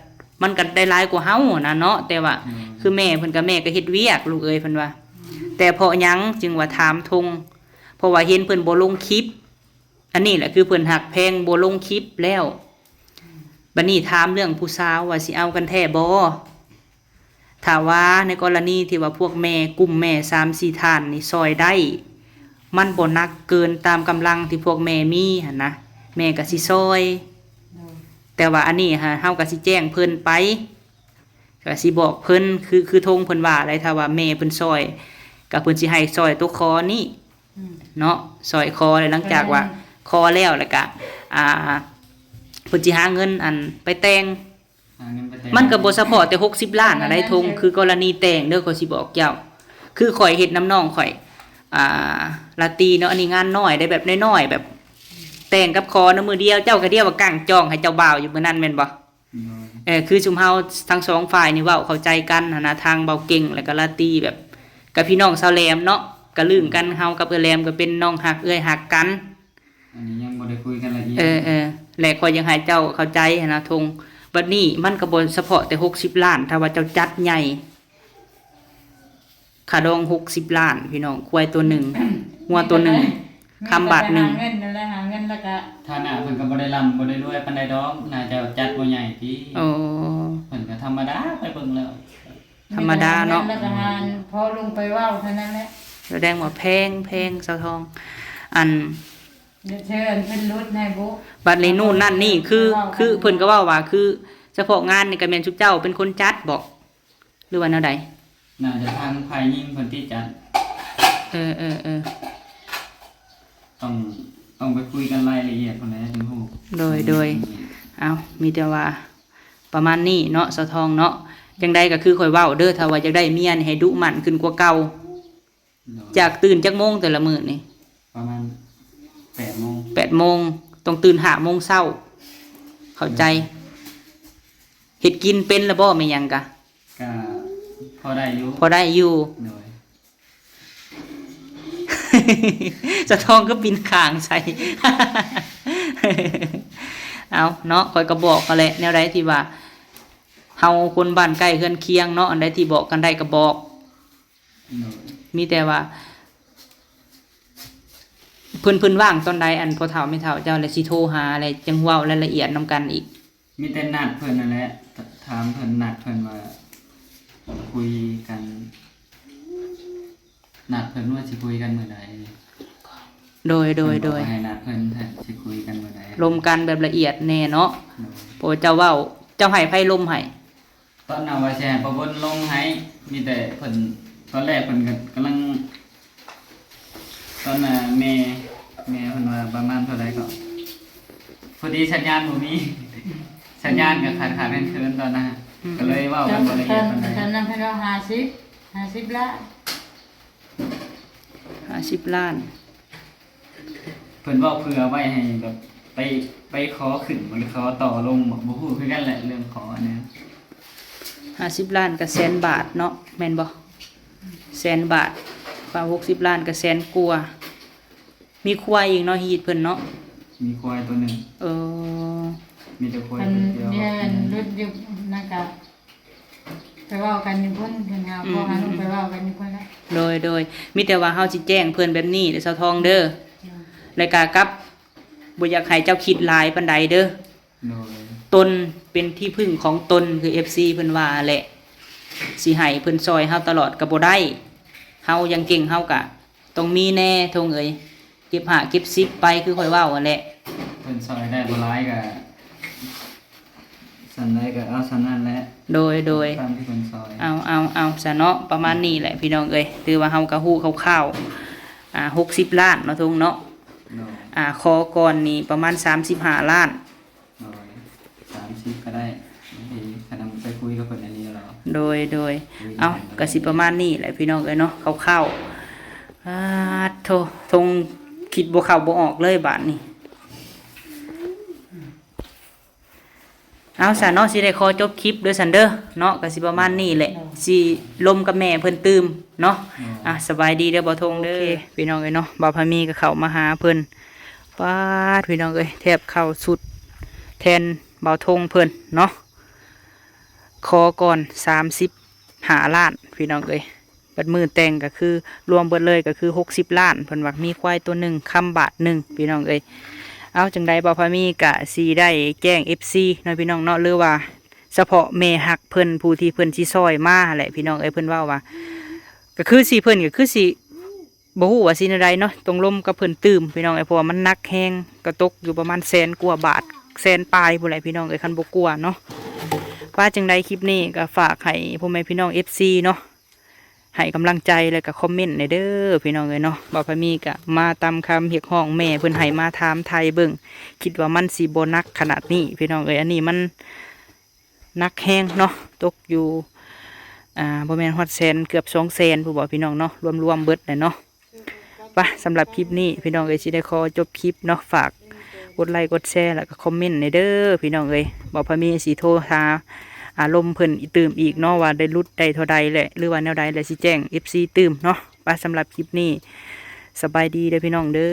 ມັນກໍໄດ້ຫຼາຍກວ່າເຮົາຫັ້ນນະເນາະ ແຕ່ວ່າ ອືມ ຄືແມ່ເພິ່ນກໍ ແມ່ກໍເຮັດວຽກລູກເອີຍ ເພິ່ນວ່າ ອືມ ແຕ່ເພາະຫຍັງຈຶ່ງວ່າຖາມທອງ ເພາະວ່າເຫັນເພິ່ນບໍ່ລົງຄລິບ ອັນນີ້ແຫຼະຄືເພິ່ນຮັກແພງ ບໍ່ລົງຄລິບແລ້ວ ບັດນີ້ຖາມເລື່ອງຜູ້ສາວວ່າຊິເອົາກັນແທ້ບໍ່? ຖ້າວ່າໃນກໍລະນີທີ່ວ່າພວກແມ່ ກຸ່ມແມ່ສາມສີ່ທ່ານນີ້ຊ່ອຍໄດ້ ມັນບໍ່ໜັກເກີນຕາມກຳລັງທີ່ພວກແມ່ມີຫັ້ນນະ ແມ່ກໍຊິຊ່ອຍ ໂດຍ ແຕ່ວ່າອັນນີ້ຫາ ເຮົາກໍຊິແຈ້ງເພິ່ນໄປ ກໍຊິບອກເພິ່ນ ຄື ຄືທອງເພິ່ນວ່າໄດ໋ ຖ້າວ່າແມ່ເພິ່ນຊ່ອຍ ກໍເພິ່ນຊິໃຫ້ຊ່ອຍຕົວຂໍນີ້ ອືມ ເນາະ ຊ່ອຍຂໍ ແລ້ວຫຼັງຈາກວ່າ ແມ່ນ ຂໍແລ້ວ ແລ້ວກະ ອ່າ ເພິ່ນຊິຫາເງິນ ອັນ ໄປແຕ່ງ ຫາເງິນໄປແຕ່ງ ມັນກໍບໍ່ສະເພາະແຕ່ຫົກສິບລ້ານຫັ້ນໃດ໋ ແມ່ນ ທອງ ຄືກໍລະນີແຕ່ງເດີ ຂ້ອຍຊິບອກເຈົ້າ ຄືຂ້ອຍເຮັດນຳນ້ອງຂ້ອຍ ອ່າ ລາຕີເນາະ ອັນນີ້ງານນ້ອຍເດ້ ແບບນ້ອຍໆ ແບບແຕ່ງກັບຂໍນຳມື້ດຽວ ເຈົ້າກໍດຽວວ່າກັ້ງຈອງໃຫ້ເຈົ້າບ່າວຢູ່ມື້ນັ້ນແມ່ນບໍ່? ໂດຍ ເອີ ຄືຊຸມເຮົາທັງສອງຝ່າຍນີ້ເວົ້າເຂົ້າໃຈກັນຫັ້ນນະ ທາງເບົາເກັ່ງ ແລ້ວກໍລາຕີ ແບບກັບພີ່ນ້ອງຊາວແຫຼມເນາະ ກະລຶ້ງກັນ ເຮົາກັບເອື້ອຍແຫຼມກໍເປັນນ້ອງຮັກເອື້ອຍຮັກກັນ ອັນນີ້ຍັງບໍ່ໄດ້ຄຸຍກັນລະອຽດ ເອີໆ ແລະຂ້ອຍຢາກໃຫ້ເຈົ້າເຂົ້າໃຈຫັ້ນນະ ທອງ ບັດນີ້ມັນກໍບໍ່ສະເພາະແຕ່ຫົກສິບລ້ານ ຖ້າວ່າເຈົ້າຈັດໃຫຍ່ ຄ່າດອງຫົກສິບລ້ານ ພີ່ນ້ອງ ຄວາຍໂຕໜຶ່ງ ງົວໂຕໜຶ່ງ ຄຳບາດໜຶ່ງ ແມ່ນ ກໍໄປຫາເງິນນັ້ນແຫຼະ ຫາເງິນແລ້ວກະ ຖານະເພິ່ນກໍບໍ່ໄດ້ລ່ຳບໍ່ໄດ້ລວຍປານໃດດອກ ໜ້າຈະຈັດບໍ່ໃຫຍ່ຕິ ໂອ້ ເພິ່ນກໍທຳມະດາ ໄປເບິ່ງແລ້ວ ທຳມະດາເນາະ ແລ້ວກໍຫາພໍລົງໄປເວົ້າເທົ່ານັ້ນແຫຼະ ສະແດງວ່າແພງ ແພງ ສາວທອງ ອັນ ເຊີນເພິ່ນຫຼຸດໃຫ້ບຸ ບັດນີ້ນູ້ນນັ້ນນີ້ ຄື ຄືເພິ່ນກໍເວົ້າວ່າ ຄືສະເພາະງານນີ້ກໍແມ່ນຊຸມເຈົ້າເປັນຄົນຈັດບໍ? ຫຼືວ່າແນວໃດ? ໜ້າຈະທາງຝ່າຍຍິງເພິ່ນຕິຈັດ ເອີໆໆ ຕ້ອງ ຕ້ອງໄປຄຸຍກັນລາຍລະອຽດພຸ້ນແຫຼະຈຶ່ງຮູ້ ໂດຍ ໂດຍ ອືມ ເອົ້າ ມີແຕ່ວ່າປະມານນີ້ເນາະ ສາວທອງເນາະ ຈັ່ງໃດກໍຄືຂ້ອຍເວົ້າເດີ ຖ້າວ່າຢາກໄດ້ເມຍນີ້ໃຫ້ດຸໝັ່ນຂຶ້ນກວ່າເກົ່າ ໂດຍ ຈາກຕື່ນຈັກໂມງແຕ່ລະມື້ນີ້? ປະມານແປດໂມງ ແປດໂມງ ຕ້ອງຕື່ນຫ້າໂມງເຊົ້າ ເຂົ້າໃຈ ໂດຍ ເຮັດກິນເປັນລະບໍ່ ແມ່ນຫຍັງກະ? ກະພໍໄດ້ຢູ່ ພໍໄດ້ຢູ່ ໂດຍ ສາວທອງຄືປິ່ນຄາງໃສ່ ເອົາເນາະ ຂ້ອຍກໍບອກຫັ້ນແຫຼະ ແນວໃດທີ່ວ່າເຮົາຄົນບ້ານໃກ້ເຮືອນຄຽງເນາະ ອັນໃດທີ່ບອກກັນໄດ້ກໍບອກ ໂດຍ ມີແຕ່ວ່າ ເພິ່ນ ເພິ່ນວ່າງຕອນໃດ ອັນພໍ່ເຖົ້າແມ່ເຖົ້າເຈົ້າ ແລ້ວຊິໂທຫາ ແລ້ວຈັ່ງເວົ້າລາຍລະອຽດນຳກັນອີກ ມີແຕ່ນັດເພິ່ນນັ້ນແຫຼະ ຖາມເພິ່ນ ນັດເພິ່ນວ່າຄຸຍກັນ ນັດເພິ່ນວ່າຊິຄຸຍກັນມື້ໃດ ໂດຍ ໂດຍ ໂດຍ ເພິ່ນບອກວ່າໃຫ້ນັດເພິ່ນ ຊິຄຸຍກັນມື້ໃດ ລົມກັນແບບລະອຽດແດ່ເນາະ ໂດຍ ເພາະວ່າເຈົ້າເວົ້າ ເຈົ້າໃຫ້ໃຜລົມໃຫ້? ຕອນນັ້ນວ່າຊິໃຫ້ປ້າບົນລົມໃຫ້ ມີແຕ່ເພິ່ນ ຕອນແລກເພິ່ນກໍກຳລັງ ຕອນນັ້ນແມ່ ແມ່ເພິ່ນວ່າປະມານເທົ່າໃດກໍ ພໍດີສັນຍານບໍ່ມີ ສັນຍານກໍຂາດໆເຂີນໆຕອນນັ້ນ ອືມ ກໍເລີຍເວົ້າກັນບໍ່ລະອຽດປານໃດ ຕອນນັ້ນເພິ່ນວ່າຫ້າສິບ ຫ້າສິບລ້ານ ຫ້າສິບລ້ານ ເພິ່ນເວົ້າເພື່ອໄວ້ໃຫ້ແບບໄປ ໄປຂໍຂຶ້ນ ຫຼືຂໍຕໍ່ລົງ ບໍ່ຮູ້ຄືກັນແຫຼະເລື່ອງຂໍອັນນີ້ ຫ້າສິບລ້ານກໍແສນບາດເນາະ ແມ່ນບໍ່? ແສນບາດ ປາຫົກສິບລ້ານກໍແສນກວ່າ. ມີຄວາຍອີກເນາະ ຮີດເພິ່ນເນາະ. ມີຄວາຍໂຕໜຶ່ງ. ເອີ ມີແຕ່ຄວາຍ ຄັນ ໂຕດຽວ ມີອັນຫຼຸດຢູ່ນັ້ນກະໄປເວົ້າກັນຢູ່ພຸ້ນ ເພິ່ນຫາ ອືມ ພໍ່ຫາລູກໄປເວົ້າກັນຢູ່ພຸ້ນແຫຼະ. ໂດຍ ໂດຍ ມີແຕ່ວ່າເຮົາຊິແຈ້ງເພິ່ນແບບນີ້ເດີ ສາວທອງເດີ. ໂດຍ ແລ້ວກະກັບ ບໍ່ຢາກໃຫ້ເຈົ້າຄິດຫຼາຍປານໃດເດີ. ໂດຍ ຕົນເປັນທີ່ເພິ່ງຂອງຕົນ ຄືເອັຟຊີເພິ່ນວ່າແຫຼະ ຊິໃຫ້ເພິ່ນຊ່ອຍເຮົາຕະຫຼອດກໍບໍ່ໄດ້. ເຮົາຢ່າງເກັ່ງເຮົາກະຕ້ອງມີແດ່ ທົງເອີຍ ເກັບຫ້າເກັບສິບໄປ ຄືຂ້ອຍເວົ້າຫັ້ນແຫຼະ. ເພິ່ນຊ່ອຍໄດ້ບໍ່ຫຼາຍກໍສ່ຳໃດກໍເອົາສ່ຳນັ້ນແຫຼະ. ໂດຍ ໂດຍ ຕາມທີ່ເພິ່ນຊ່ອຍ. ເອົາ ເອົາ ເອົາຊະເນາະ ປະມານນີ້ແຫຼະພີ່ນ້ອງເອີຍ. ຖືວ່າເຮົາກໍຮູ້ຄ່າວໆ ອ່າ ຫົກສິບລ້ານເນາະ ທົງເນາະ. ໂດຍ ອ່າ ຂໍກ່ອນນີ້ປະມານສາມສິບຫ້າລ້ານ. ໂດຍ ສາມສິບກໍໄດ້ ເອີ ຄັນນຳໄປຄຸຍກັບເພິ່ນອັນນີ້ແລ້ວ. ໂດຍ ໂດຍ ເອົາ ກໍຊິປະມານນີ້ແຫຼະພີ່ນ້ອງເອີຍເນາະ ຄ່າວໆ. ອາໂທ້ ທົງຄິດບໍ່ເຂົ້າບໍ່ອອກເລີຍບາດນີ້. ເອົາຊະເນາະ ຊິໄດ້ຂໍຈົບຄລິບເດີຊັ້ນເດີເນາະ ກໍຊິປະມານນີ້ແຫຼະ. ໂດຍ ຊິລົມກັບແມ່ເພິ່ນຕື່ມເນາະ. ໂດຍ ອ່ະ ສະບາຍດີເດີບ່າວທົງເດີ. ໂອເຄ ພີ່ນ້ອງເອີຍເນາະ ບ່າວພາມີກໍເຂົ້າມາຫາເພິ່ນ. ປາດ ພີ່ນ້ອງເອີຍ ແທບເຂົ້າຊຸດແທນບ່າວທົງເພິ່ນເນາະ. ຂໍກ່ອນສາມສິບຫ້າລ້ານ ພີ່ນ້ອງເອີຍ. ບັດມື້ແຕ່ງກໍຄືລວມເບິດເລີຍກໍຄືຫົກສິບລ້ານ. ເພິ່ນວ່າມີຄວາຍໂຕໜຶ່ງ ຄຳບາດໜຶ່ງ ພີ່ນ້ອງເອີຍ. ເອົາ ຈັ່ງໃດບ່າວພາມີກະຊິໄດ້ແຈ້ງເອັຟຊີເນາະ ພີ່ນ້ອງເນາະ ຫຼືວ່າສະເພາະແມ່ຮັກເພິ່ນ ຜູ້ທີ່ເພິ່ນຊິຊ່ອຍມາຫັ້ນແຫຼະ ພີ່ນ້ອງເອີຍ. ເພິ່ນເວົ້າວ່າ ກໍຄືຊິ ເພິ່ນກໍຄືຊິ ບໍ່ຮູ້ວ່າຊິແນວໃດເນາະ ຕ້ອງລົມກັບເພິ່ນຕື່ມ ພີ່ນ້ອງເອີຍ ເພາະວ່າມັນໜັກແຮງ ກໍຕົກຢູ່ປະມານແສນກວ່າບາດ ແສນປາຍພຸ້ນແຫຼະ ພີ່ນ້ອງເອີຍ ຄັນບໍ່ກວ່າເນາະ. ວ່າຈັ່ງໃດຄລິບນີ້ກໍຝາກໃຫ້ພໍ່ແມ່ພີ່ນ້ອງເອັຟຊີເນາະ ໃຫ້ກຳລັງໃຈ ແລ້ວກໍຄອມເມັນແດ່ເດີ ພີ່ນ້ອງເອີຍເນາະ. ບ່າວພາມີກໍມາຕາມຄຳຮຽກຮ້ອງແມ່ເພິ່ນ ໃຫ້ມາຖາມໄຖ່ເບິ່ງ ຄິດວ່າມັນຊິບໍ່ໜັກຂະໜາດນີ້ ພີ່ນ້ອງເອີຍ. ອັນນີ້ມັນ ໜັກແຮງເນາະ ຕົກຢູ່ ອ່າ ບໍ່ແມ່ນຮອດແສນ ເກືອບສອງແສນພຸ້ນບໍພີ່ນ້ອງເນາະ ລວມໆເບິດແຫຼະເນາະ. ປະ ສຳລັບຄລິບນີ້ພີ່ນ້ອງເອີຍ ຊິໄດ້ຂໍຈົບຄລິບເນາະ ຝາກກົດໄລກົດແຊ ແລ້ວກໍຄອມເມັນແດ່ເດີພີ່ນ້ອງເອີຍ. ບ່າວພາມີຊິໂທຫາ ອ່າ ລົມເພິ່ນຕື່ມອີກເນາະ ວ່າໄດ້ຫຼຸດໄດ້ເທົ່າໃດແຫຼະ ຫຼືວ່າແນວໃດ ແລ້ວຊິແຈ້ງເອັຟຊີຕື່ມເນາະ. ປະ ສຳລັບຄລິບນີ້ ສະບາຍດີເດີພີ່ນ້ອງເດີ.